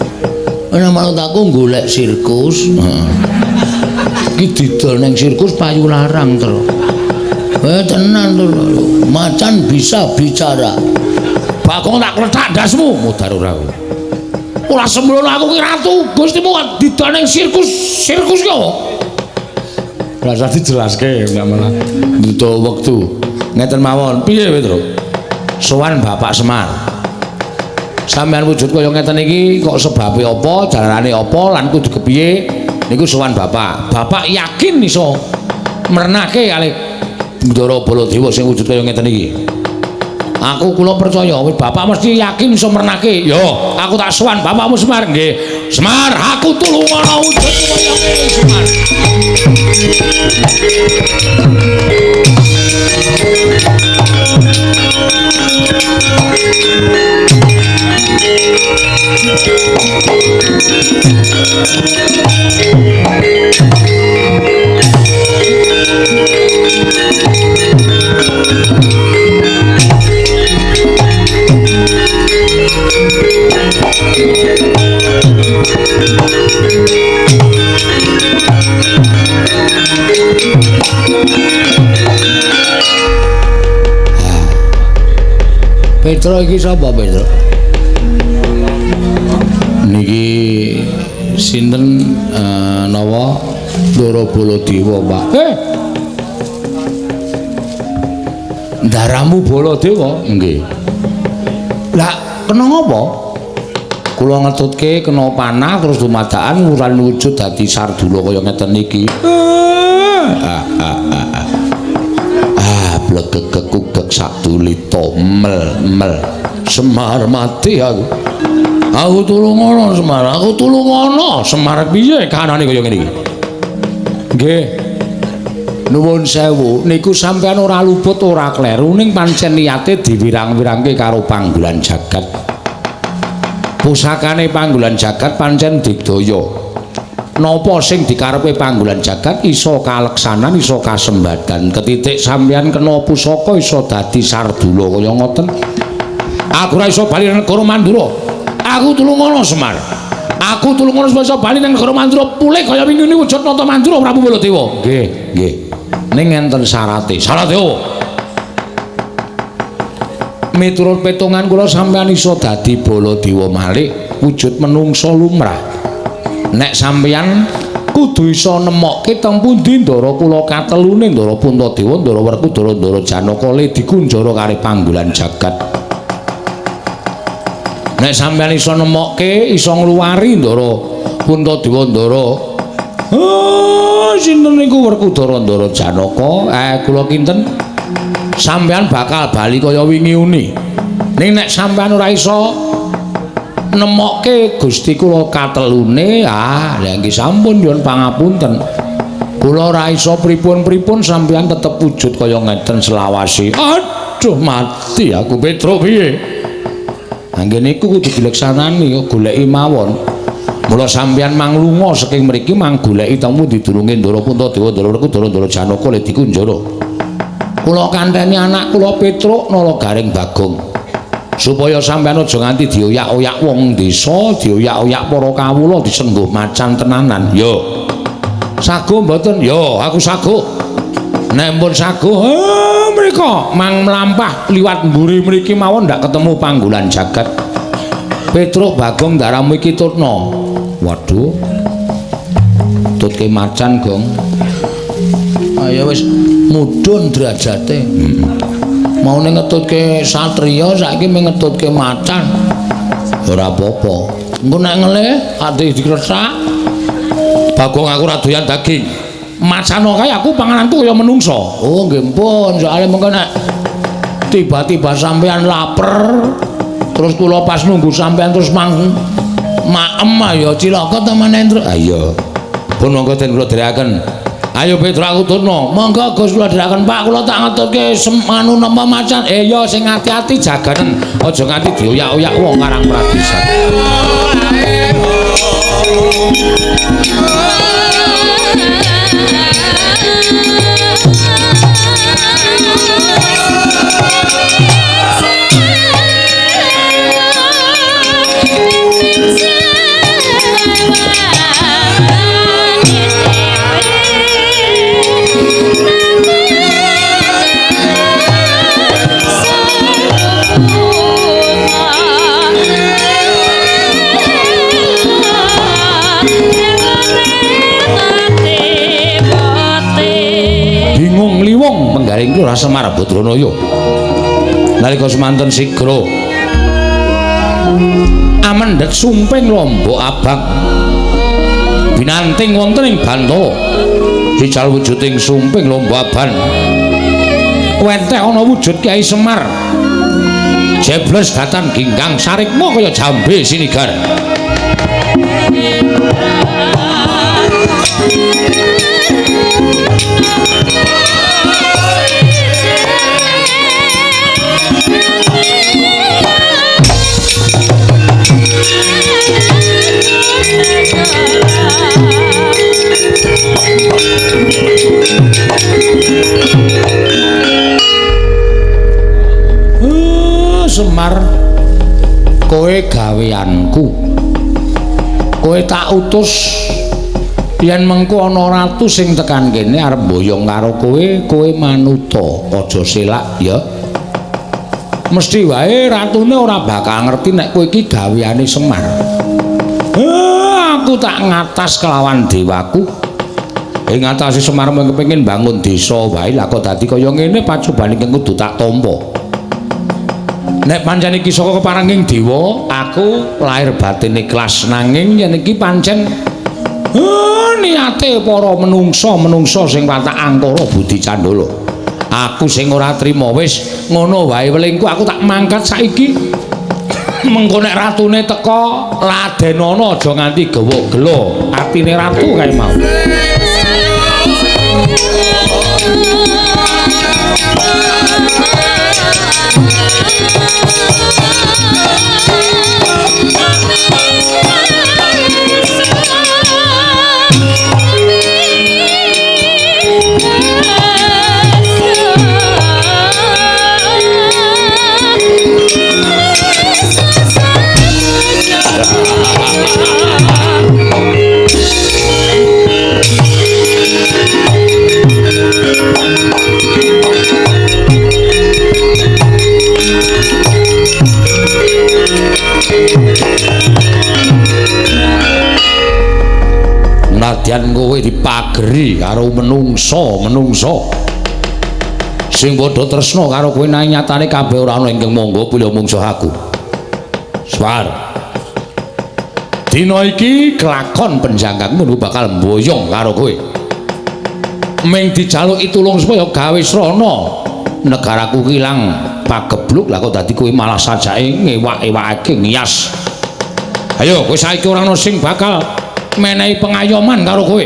Ora manut aku golek sirkus. Heeh. Iki didol ning sirkus payu larang, Tru. Tenan lho. Macan bisa bicara. Bagong tak klethak ndasmu, mudar ora kowe. Ora sembrono aku ki ratu, Gustimu didol ning sirkus. Sirkus ki apa? Ora usah dijelaske, enggak malah butuh wektu. Ngeten mawon, piye Petro? Sowan Bapak Semar. Sampeyan wujud kaya ngeten iki kok sebabe apa, jalarane apa, lan kudu kepiye? Niku sowan Bapak. Bapak yakin iso mrenake kalih Ndara Baladewa sing wujud kaya ngeten iki. Aku kula percaya, Bapak mesti yakin iso mrenake. Yo, aku tak sowan Bapakmu Semar. Nggih. Semar, aku tulungono wujud kaya ngene Semar. Petro iki sapa Petro? Niki sinten nawa Ndara Baladewa, Pak. Ndaramu Baladewa? Nggih. Lah kena ngapa? Kula ngetutke kena panah terus dumadakan wuran wujud dadi sardula kaya ngeten iki. Blegegekugek sadulita mel-mel. Semar mati aku. Aku tulungono Semar, aku tulungono. Semar piye kahanane kaya ngene iki? Nggih. Nuwun sewu, niku sampean ora luput ora kleru ning pancen niate diwirang-wirangke karo Panggulan Jagat. Pusakane Panggulan Jagat pancen digdaya. Napa sing dikarepe Panggulan Jagat iso kaleksanan, iso kasembadan. Ketitik sampean kena pusaka iso dadi sardula kaya ngoten. Aku ora iso bali nang negara Mandura. Aku tulungono Semar. Aku tulungono supaya iso bali nang negara Mandura pulih kaya wingi wujud nata Mandura Prabu Baladewa. Nggih, nggih. Ning enten syarate. Syarate opo? Miturut petungan kula sampean iso dadi Baladewa malih wujud menungsa lumrah. Nek sampeyan Kudu iso nemokke teng pundi Ndara kula katelune Ndara Puntadewa, Ndara Werkudara, Ndara Janaka le dikunjara karo panggolan jagat. Nek sampeyan iso nemokke, iso ngluwari Ndara Puntadewa, Ndara sinten niku Werkudara, Ndara Janaka, kula kinten sampeyan bakal bali kaya wingi uni. Ning nek sampeyan ora iso nemokke Gusti kula katelune, ah lha nggih sampun nyuwun pangapunten. Kula ora iso pripun-pripun, sampeyan tetep wujud kaya ngeten selawase. Aduh mati aku Petruk piye? Anggen niku kudu dileksanani kok goleki mawon. Mula sampeyan manglunga saking mriki mang goleki teng pundi durunge Ndara Puntadewa, Ndara Werkudara, Ndara Janaka le dikunjara. Kula kanteni anak kula Petruk Nala Garing Bagong. Supaya sampeyan aja nganti dioyak-oyak wong desa, dioyak-oyak para kawula disengguh macan tenanan. Yo. Sago mboten? Yo, aku sago. Nek pun sago, mriko mang mlampah liwat mburi mriki mawon ndak ketemu panggolan jagat. Petruk Bagong ndaramu iki tutna. Waduh. Tutke macan, Gong. Ayo wis mudhun derajate. Maune ngetutke satriya saiki mung ngetutke macan. Ora apa-apa. Engko nek ngelih ati dikresak. Bagong aku ora doyan daging. Macano kae aku pangananku kaya menungso. Oh nggih pun, soalé mengko nek tiba-tiba sampean laper terus kula pas nunggu sampean terus mang maem ya cilaka ta meneh, Truk. Ha iya. Pun monggo den kula dherekaken. Ayo Petruk aku tutno. Monggo Gus kula dherekaken Pak, kula tak ngetutke anu napa macan. Ya sing ati-ati jaganen, aja nganti dioyak-oyak wong Karang Pradisan. Bingung liwung menggaring Lurah Semar Badranaya. Nalika semanten sigra amendhet sumping lombok abang binanting wonten ing Bantala. Jejal wujuding sumping lombok abang wenteh ana wujud Kyai Semar. Jebles datan ginggang sarikma kaya jambe sinigar. Semar, kowe gaweanku. Kowe tak utus yen mengko ana ratu sing tekan kene arep mboyong karo kowe, kowe manuta, aja selak ya. Mesti wae ratune ora bakal ngerti nek kowe iki gaweane Semar. Aku tak ngatas kelawan dewaku. Ing ngatasi Semar mung kepengin bangun desa wae, lah kok dadi kaya ngene pacobane ingkang kudu tak tampa. Nek pancen iki saka keparenging dewa, aku lahir batin ikhlas, nanging yen iki pancen niate para menungsa-menungsa sing watak angkara budi candala. Aku sing ora trima wis ngono wae welingku, aku tak mangkat saiki. Mengko nek ratune teka ladenana aja nganti gawa gela atine ratu kae mau. Dipageri karo menungsa-menungsa sing padha tresna karo kowe nanging nyatane kabeh ora ana ingkang monggo pilih mungsuh aku. Swar. Dina iki kelakon penjangkangmu bakal mboyong karo kowe. Ming dijaluki tulung supaya gawe srana negaraku ilang pagebluk, lah kok dadi kowe malah sajake ngewak-ewakake ngiyas. Ayo kowe saiki ora ana sing bakal menehi pengayoman karo kowe.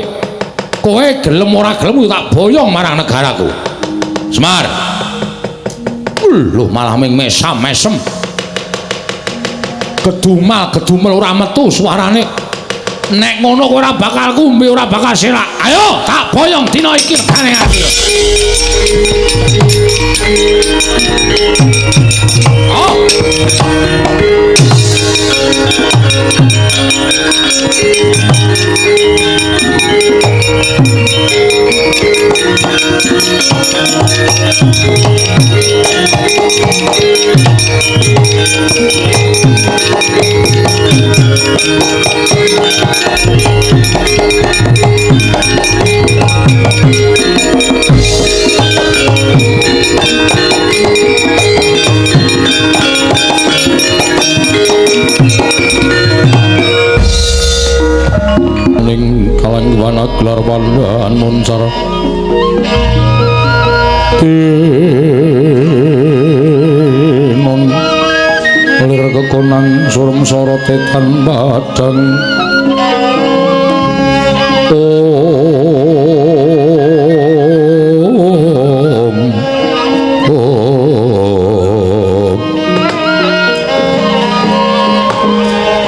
Kowe gelem ora gelem tak boyong marang negaraku. Semar. Lho malah ming mesam-mesem. Kedumal-kedumel ora metu suarane. Nek ngono kowe ora bakal kumbi, ora bakal selak. Ayo tak boyong dina iki regane aku. Oh. Ning kalangwan gelar pandan muncar tinon lir kekonang surem sorote tan padang. Om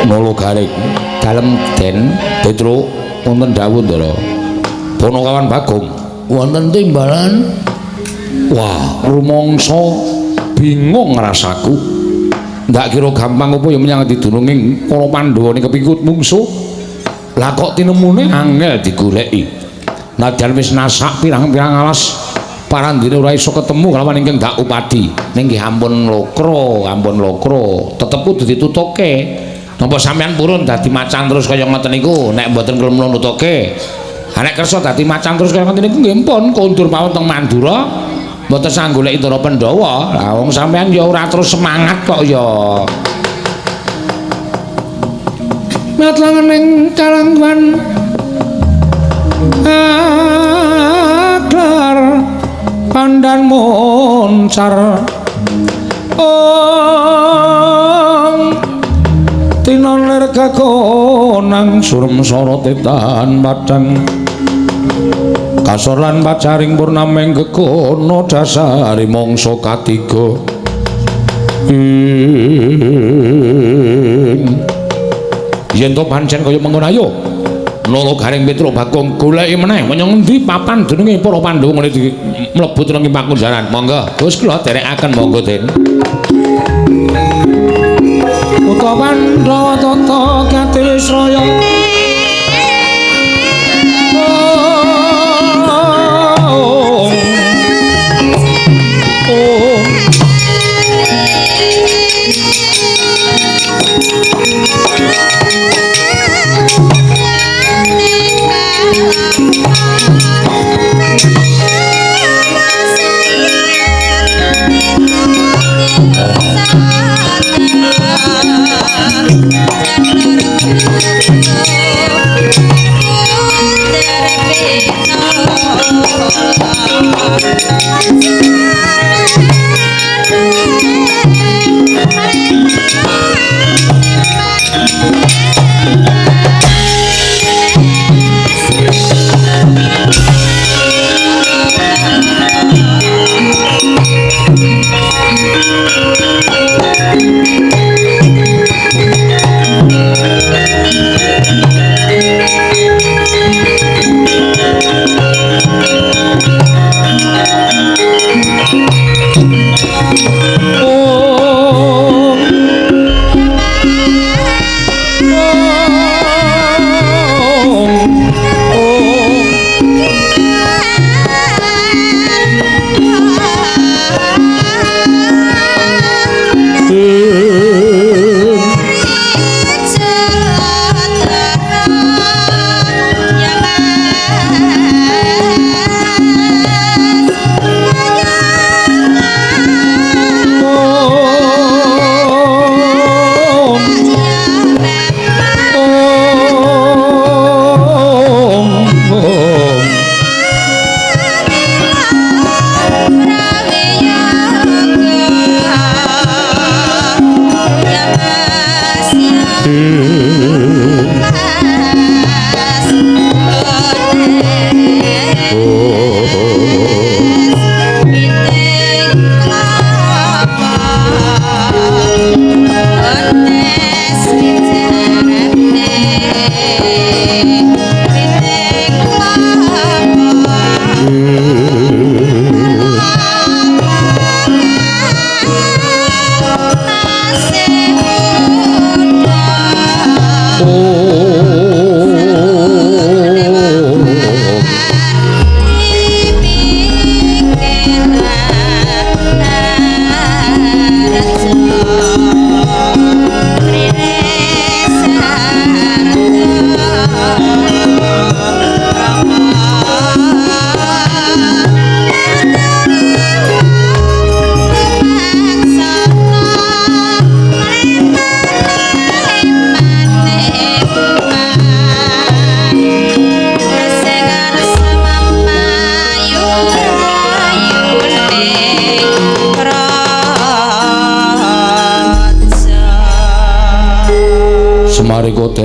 Om Nolo garing dalem Den Petruk wonten dawuh Ndara Ponokawan Bagong wonten timbalan. Wah, rumangsa bingung rasaku. Ndak kira gampang apa ya menyang didununging para Pandhawa ning kepingkut mungsuh. Lah kok tinemune angel digoleki. Nadyan wis nasak pirang-pirang alas parandene ora iso ketemu kalawan ingkang dak upadi. Ning nggih ampun lokro, ampun lokro. Tetep kudu ditutuke. Napa sampean purun dadi macan terus kaya ngoten niku? Nek mboten gelem nutuke. Ha nek kersa dadi macan terus kaya ngoten niku nggih pun kondur mawon teng Mandura. Mboten sang goleki Ndara Pandhawa. Lah wong sampean ya ora terus semangat kok ya. Matlangan ing kalangwan aklar pandan moncar. Om tinon lir kekonang surem sorote tan padang kasor lan pacaring purnameng gegono dasari mangsa katiga. Yen to pancen kaya mengkono ayo Nolo Garing Petruk Bagong goleki meneh menyang ngendi papan jenenge para Pandhawa ngene iki mlebu teng pakunjaran. Monggo Gus kula dherekaken monggo Den. Uta Pandhawa tata katiwisraya.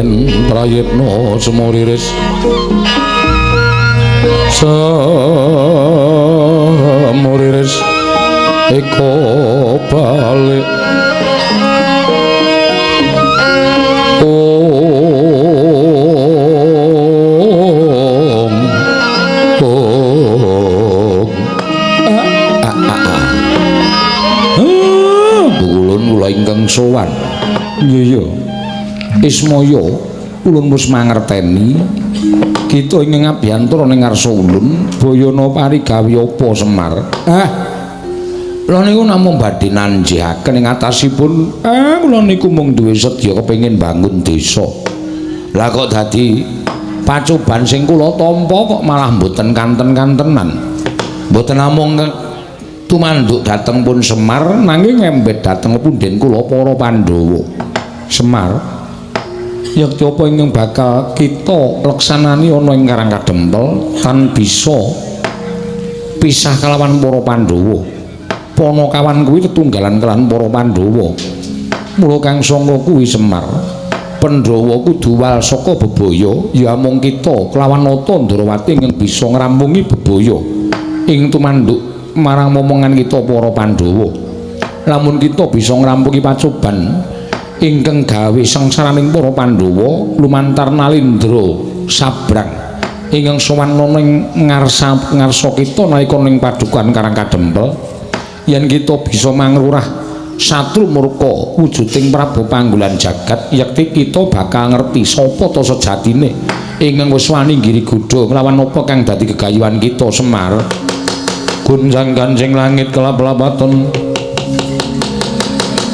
Raden Prayitna Semuriris Semuriris eko balik ong ong ulun kula ingkang sowan. Iya Ismaya, ulun wis mangerteni kita ingkang ngabiyantara ning ngarsa ulun bayana parigawe apa Semar. Kula niku namung badhe nanjihaken ing atasipun. Kula niku mung duwe sedya kepengin bangun desa. Lah kok dadi pacoban sing kula tampa kok malah mboten kanten-kantenan. Mboten namung tumanduk dhateng pun Semar nanging ngembet dhateng punden kula para Pandhawa. Semar, yekti apa ingkang bakal kita leksanani ana ing Karang Kadempel tan bisa pisah kalawan para Pandhawa. Panakawan kuwi tetunggalan kelawan para Pandhawa. Mula kang sangka kuwi Semar, Pandhawa kudu wal saka bebaya, ya amung kita kelawan Nata Ndrawati ingkang bisa ngrampungi bebaya ing tumanduk marang momongan kita para Pandhawa. Lamun kita bisa ngrampungi pacoban ingkang gawe sangsaraning para Pandhawa lumantar Nalindra sabrang ingkang sowan ana ing ngarsa kita nalika ning padukan Karang Kadempel, yen kita bisa mangrurah satru murka wujuding Prabu Panggulan Jagat, yekti kita bakal ngerti sapa ta sejatine ingkang wis wani nggiri gudha nglawan apa kang dadi gegayuhan kita Semar. Gunjang ganjing langit kelap-lapaton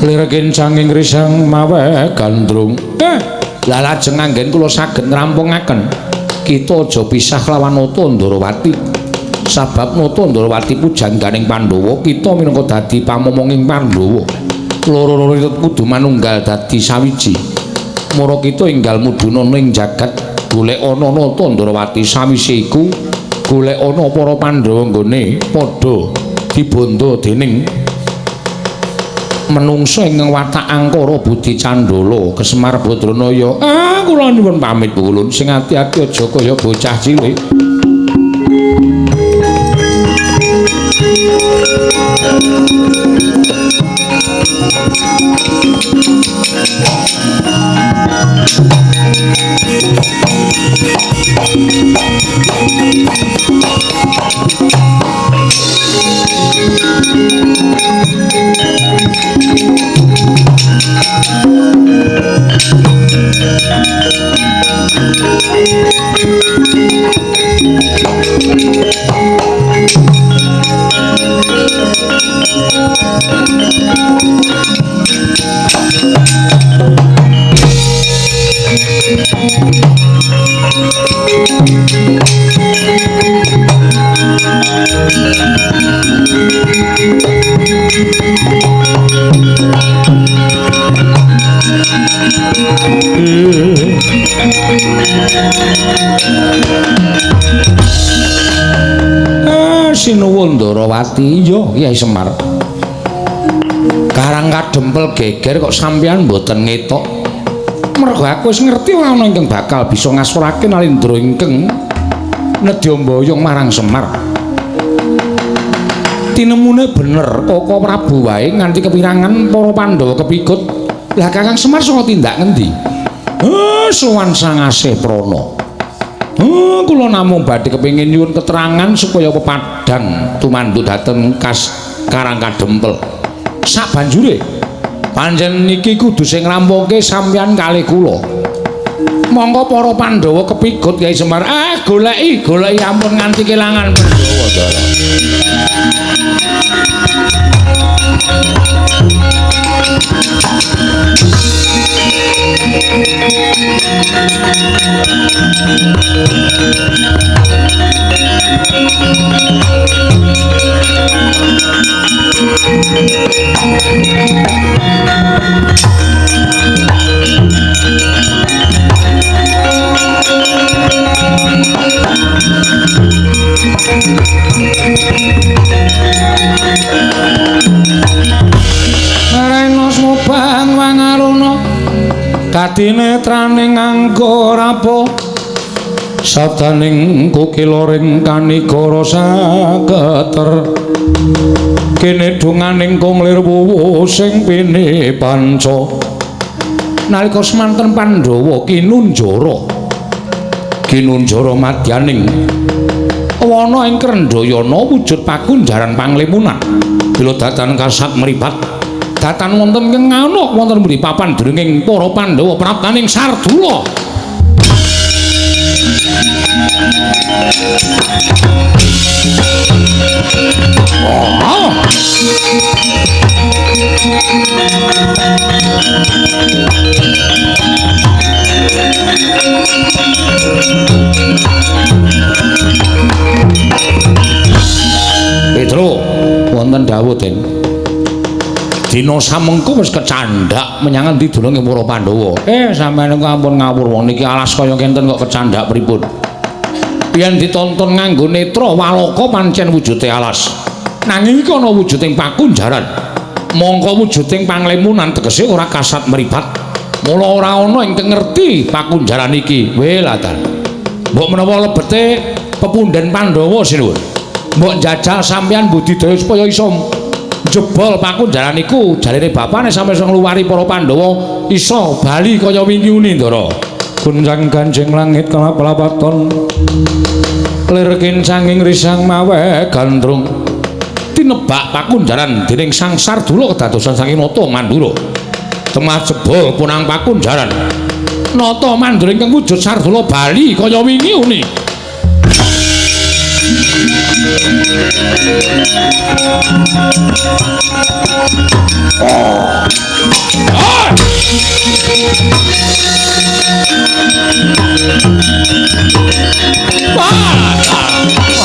lir kencanging risang mawe gandrung. Lah lajeng anggen kula saged ngrampungaken kita aja pisah kelawan Nata Ndrawati. Sabab Nata Ndrawati pujangganing Pandhawa, kita minangka dadi pamomonging Pandhawa. Loro-loro kudu manunggal dadi sawiji. Mara kita enggal mudhun ana ing jagat golek ana Nata Ndrawati, sawise iku golek ana para Pandhawa nggone padha dibondo dening menungsa ingkang watak angkara budi candala Kesemar Badranaya. Kula nyuwun pamit ulun, sing ati-ati aja kaya bocah cilik. Sinuwun Ndrawati, iya Kyai Semar. Karang Kadempel geger kok sampeyan mboten ngetok. Mergo aku wis ngerti ora ana ingkang bakal bisa ngasurake Nalindra ingkang nedya mboyong marang Semar. Tinemune bener, Koko Prabu wae nganti kepirangan para Pandhawa kepikut. Lah Kakang Semar saka tindak ngendi? Sowan Sang Asih Prana. Kula namung badhe kepengin nyuwun keterangan supaya pepadang tumanduk dhateng kas Karang Kadempel. Sabanjure pancen niki kudu sing ngrampunge sampeyan kalih kula. Monggo para Pandhawa kepikut Kyai Semar. Goleki, goleki ampun nganti kelangan Pandhawa Ndara. Kadinetraning anggo rapo sabdaning kukiloring kanigara saketer kene donganing kong lir wuwu sing pini panca. Nalika semanten Pandhawa kinunjara kinunjara madyaning wana ing Krendhayana wujud pakunjaran panglimunan bila datan kasat mripat datan wonten ing nganuk wonten mrih papan dringing para Pandhawa praptaning Sardula. Oh. Petro wonten dawuh Den. Dina samengko wis kecandhak menyang endi dununge para Pandhawa. Sampeyan niku ampun ngawur wong niki alas kaya kenten kok kecandhak pripun. Yen ditonton nganggo netra waloka pancen wujude alas. Nanging iki ana wujuding pakunjaran. Mongko wujuding panglimunan tegese ora kasat mripat. Mula ora ana ingkang ngerti pakunjaran iki. Welatan. Mbok menawa lebete pepundhen Pandhawa sinuwun. Mbok njajal sampeyan budidaya supaya iso jebol pakunjaran iku jarene bapane sampe iso ngluwari para Pandhawa iso bali kaya wingi uni Ndara. Gunjang ganjing langit kelap-lapaton lir kincanging risang mawe gandrung tinebak pakunjaran dening Sang Sardula kedadosan saking Nata Mandura. Temah jebol punang pakunjaran Nata Mandura ingkang wujud Sardula bali kaya wingi uni.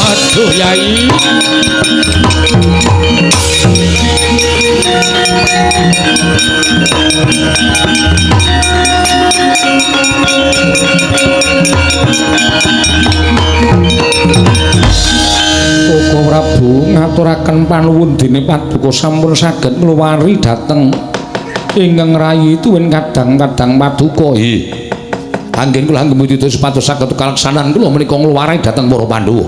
Aduh Yai. Koko Prabu ngaturaken panuwun dene paduka sampun saged ngluwari dhateng ingkang rayi tuwin kadang-kadang paduka. Nggih. Anggen kula anggem supados saged kalaksanan kula menika ngluwari dhateng para Pandhawa.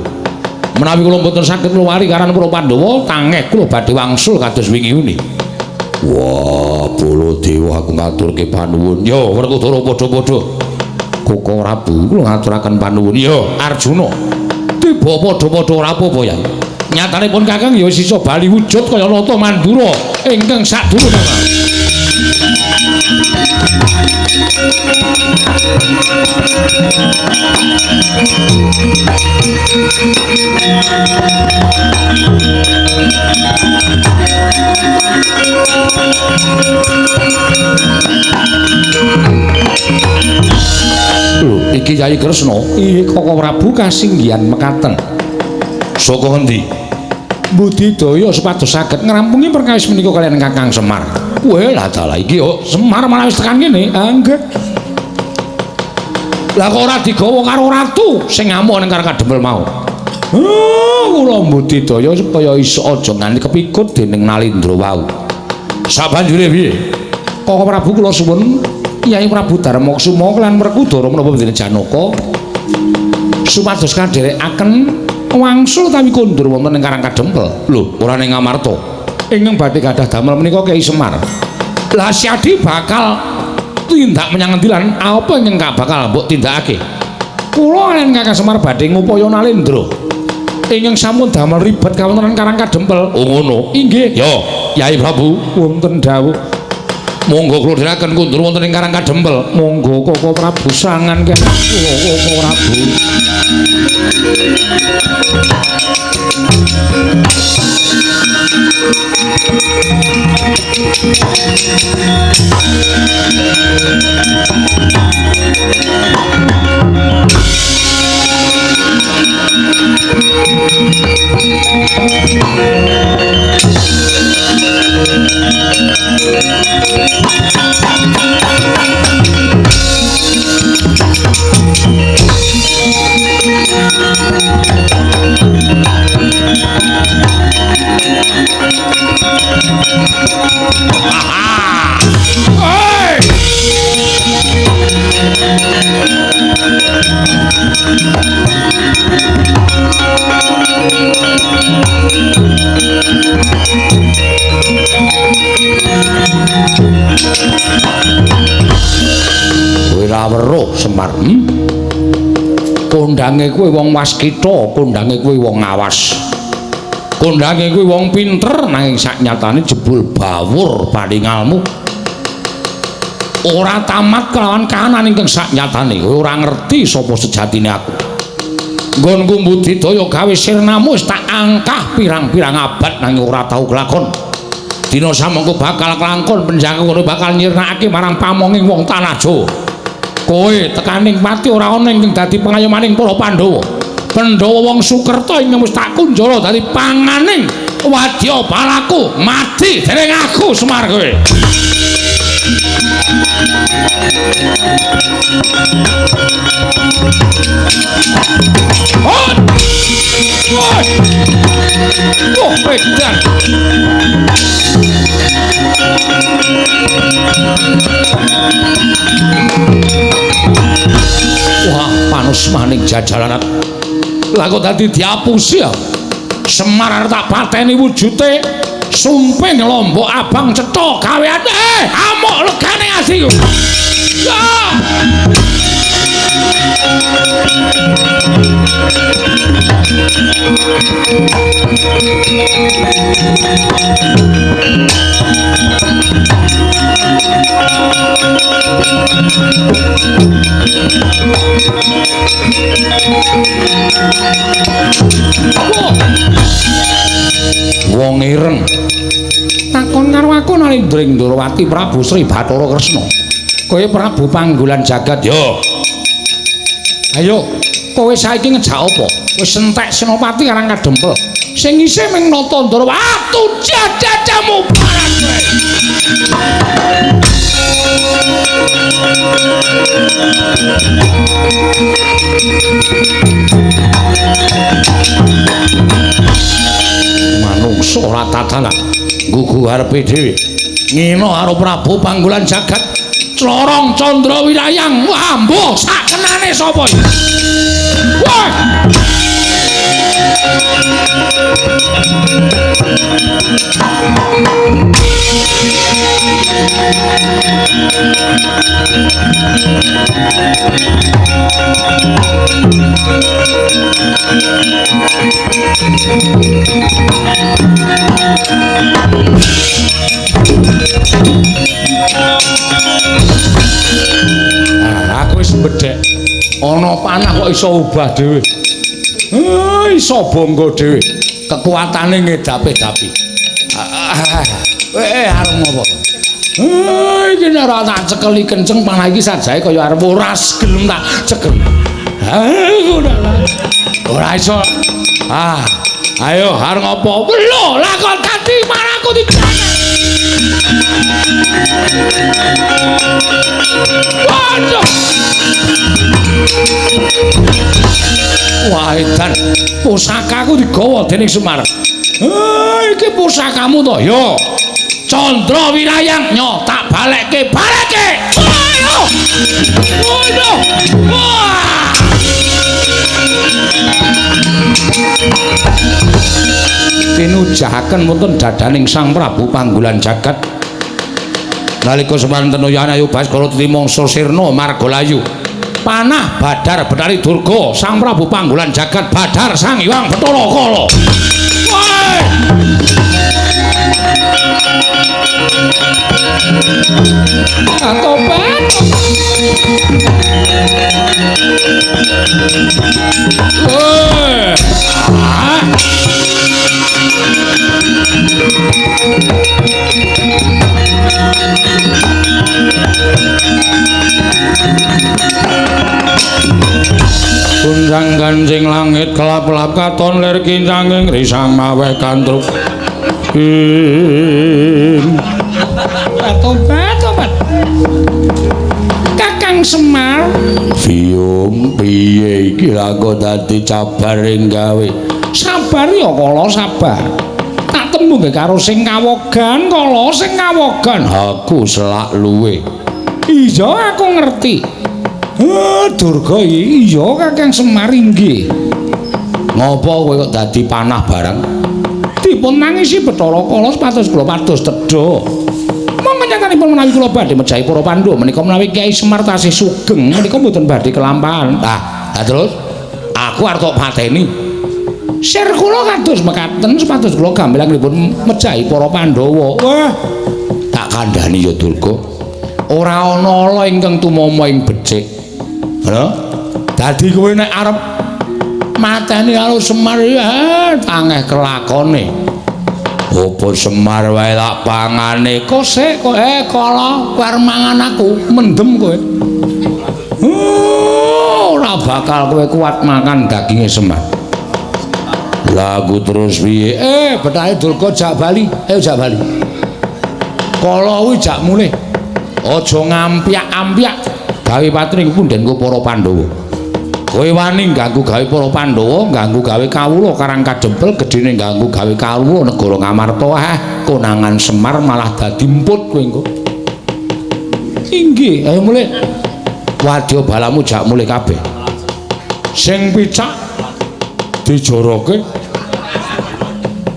Menawi kula mboten saged ngluwari karan para Pandhawa, tangeh kula badhe wangsul kados wingi uni. Wah, Baladewa aku ngaturke panuwun. Yo, Werkudara padha-padha. Koko Prabu kula ngaturaken panuwun. Yo, Arjuna. Tiba padha-padha ora apa-apa ya. Nyatanipun Kakang ya wis iso bali wujud kaya Nata Mandura ingkang sadurunge. Lho, iki Yai Kresna, iki Koko Prabu kasinggihan mekaten. Saka ngendi? Budidaya supados saged ngrampungi perkawis menika kaliyan Kakang Semar. Weh, lah dalah iki yo Semar malah wis tekan kene. Ah, nggih. Lah kok ora digawa karo ratu sing ngamuk ning Karang Kadempel mau. Kula budidaya supaya iso aja nganti kepikut dening Nalindra wau. Sabanjure piye? Koko Prabu kula suwun Kyai Prabu Darmakusuma lan Werkudara menapa dening Janaka supados kadherekaken wangsul utawi kondur wonten ing Karang Kadempel. Lho, ora ning Amarta. Ingkang badhe gadah damel menika Kyai Semar. Lah Siadi bakal tindak menyang endi lan apa ingkang bakal mbok tindakake? Kula kaliyan Kakang Semar badhe ngupaya Nalindra ingkang sampun damel ribet kawontenan Karang Kadempel. Oh ngono. Inggih. Yo, Yai Prabu wonten dawuh. Monggo kula dherekaken kondur wonten ing Karang Kadempel. Monggo Koko Prabu sangan kula Koko Prabu. Hey! Kondange kuwi wong waskita, kondange kuwi wong awas. Kondange kuwi wong pinter nanging saknyatane jebul bawur paningalmu. Ora tamat kelawan kahanan ingkang saknyatane, kowe ora ngerti sapa sejatine aku. Nggonku mbudidaya gawe sirnamu wis tak angkah pirang-pirang abad nanging ora tau kelakon. Dina samengko bakal kelangkon penjaga kono bakal nyirnakake marang pamonging wong tanah Jawa. Kowe tekaning pati ora ana ingkang dadi pengayomaning para Pandhawa. Pandhawa wong Sukerta ingkang wis tak kunjara dadi panganing wadya balaku mati dening aku Semar kowe. Oh, edan. Wah, panus maning jajalanat. Lah kok dadi diapusi ya? Semar arep tak pateni wujute sumping lombok abang cetha gawean. Amuk legane atiku. Ah! Wong ireng takon karo aku nalindring Ndorowati Prabu Sri Bathara Kresna. Kowe Prabu Panggulan Jagat yo. Ayo, kowe saiki ngejak apa? Wis entek Senopati Karang Kadempel. Sing isih ming nata Ndorowati jajajamu parang kowe. Manungsa ora tatanan, gugu arepe dhewe. Ngino karo Prabu Panggulan Jagat. Clorong Candra Wirayang, wah mbuh sakenane sapa iki? Wah! Ah, aku wis bedhek. Ana panah kok iso ubah dhewe. Iso bangga dhewe. Kekuatane ngedapi-dapi. Arep ngopo? Iki nek ora tak cekeli kenceng panah iki sajae kaya arep ora gelem tak cekel. Ora iso. Ah, ayo arep ngopo? Lho, lah kok dadi panahku dijaga. Waduh. Wah, edan. Pusakaku digawa dening Semar. Iki pusakamu to? Yo. Candra Wirayang nyo tak balekke, balekke. Ayo. Waduh. Wah. Tinujahaken wonten dadaning Sang Prabu Panggulan Jagat. Nalika semanten uyana ayu Baskara titi mangsa sirna margalayu. Panah Badar Betari Durga Sang Prabu Panggulan Jagat Badar Sang Hyang Bathara Kala. Woi! Atobat. Woi! Ah! Gunjang ganjing langit kelap-kelap katon lir kincanging risang maweh kantruk. Tobat, tobat. Kakang Semar, Biyung piye iki lha kok dadi cabar ing gawe. Sabar ya kala sabar. Tak tembung karo sing kawogan, kala sing kawogan. Aku selak luwe. Iya aku ngerti. Durga iya Kakang Semar inggih. Ngopo kowe kok dadi panah barang? Dipun nangisi Bathara Kala pados kula pados tedha. Monggo nyatanipun menawi kula badhe mejahi para Pandhawa menika menawi Kyai Semar tasih sugeng menika mboten badhe kelampahan. Ah, terus Aku arep tok pateni. Sir kula kados mekaten supados kula gamblangipun mejahi para Pandhawa. Wah, tak kandhani ya Durga. Ora ana ala ingkang tumama ing becik. Lho, dadi kowe nek arep mateni karo Semar ya tangeh kelakone. Apa Semar wae lak pangane kosek kok kala kowe arep mangan aku, mendem kowe. Ora bakal kowe kuat makan daginge Semar. Lagu terus piye? Bethahe Durga jak bali. Ayo jak bali. Kala kuwi jak mulih. Aja ngampyak-ampyak gawe patring pundhenku para Pandhawa. Kowe wani ganggu gawe para Pandhawa, ganggu gawe kawula Karang Kadempel, gedene ganggu gawe kawula negara Ngamarta. Ah, konangan Semar malah dadi emput kowe engko. Inggih, ayo mulih. Wadya balamu jak mulih kabeh. Sing picak dijoroke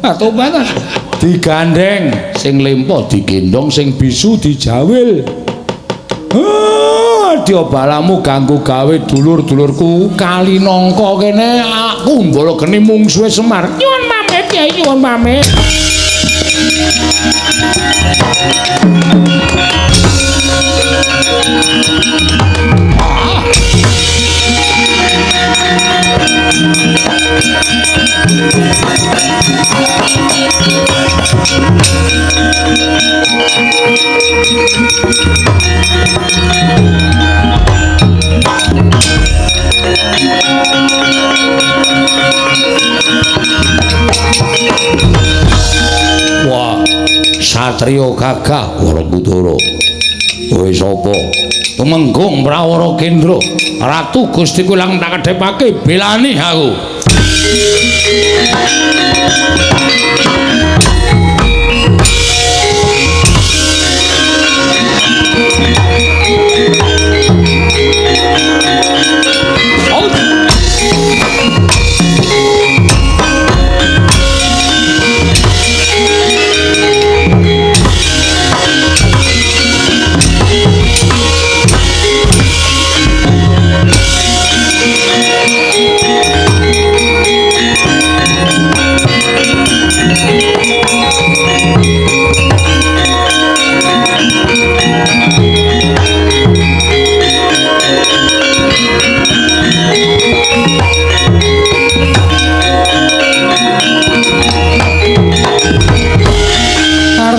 atau batas digandeng, sing lempo digendong, sing bisu dijawil. Wadya balamu ganggu gawe dulur-dulurku Kalinangka kene aku mbala geni mungsuhe Semar. Nyuwun pamit Kyai, nyuwun pamit. Wah, satriya gagah Werkudara. Kowe sapa? Tumenggung Prawara Kendra, Ratu Gusti Kulang tak kedhepake belani aku.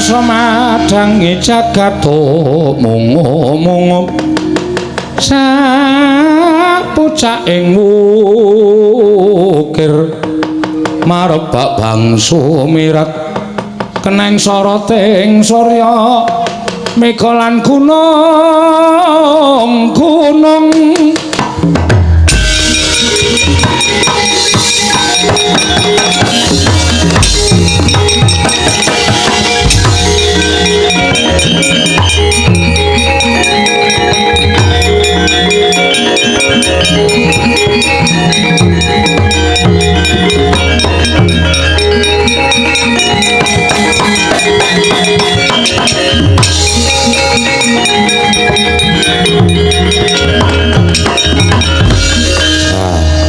Madangi jagat mungu-mungu sapucaking wukir marebak bangsa mirat keneng soroting surya mega lan gunung gunung.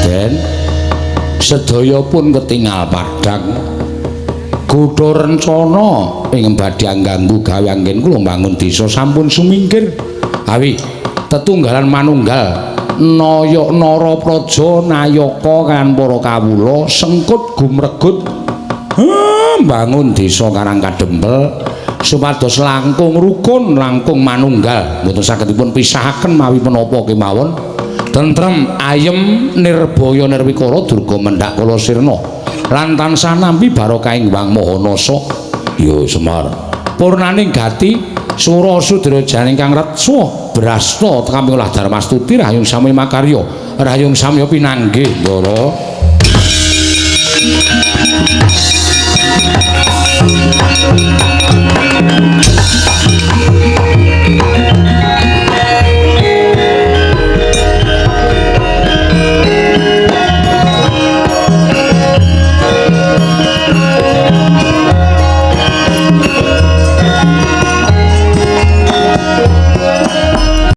Den sedaya pun ketingal padhang. Kutha rencana ing badhe ganggu gawe anggen kula mbangun desa sampun sumingkir. Awi tetunggalan manunggal naya nara praja nayaka kan para kawula sengkut gumregut mbangun desa Karang Kadempel supados langkung rukun langkung manunggal mboten saged dipun pisahaken mawi menapa kemawon. Tentrem ayem nirbaya nirwikara durga mendhak kala sirna lan tansah nampi barokahing Hyang Maha Nasa. Ya Semar purnaning gati sura sudra janing kang retsa brasta tekamping olah darmastuti rahayung sami makarya rahayung samya pinanggih Ndara.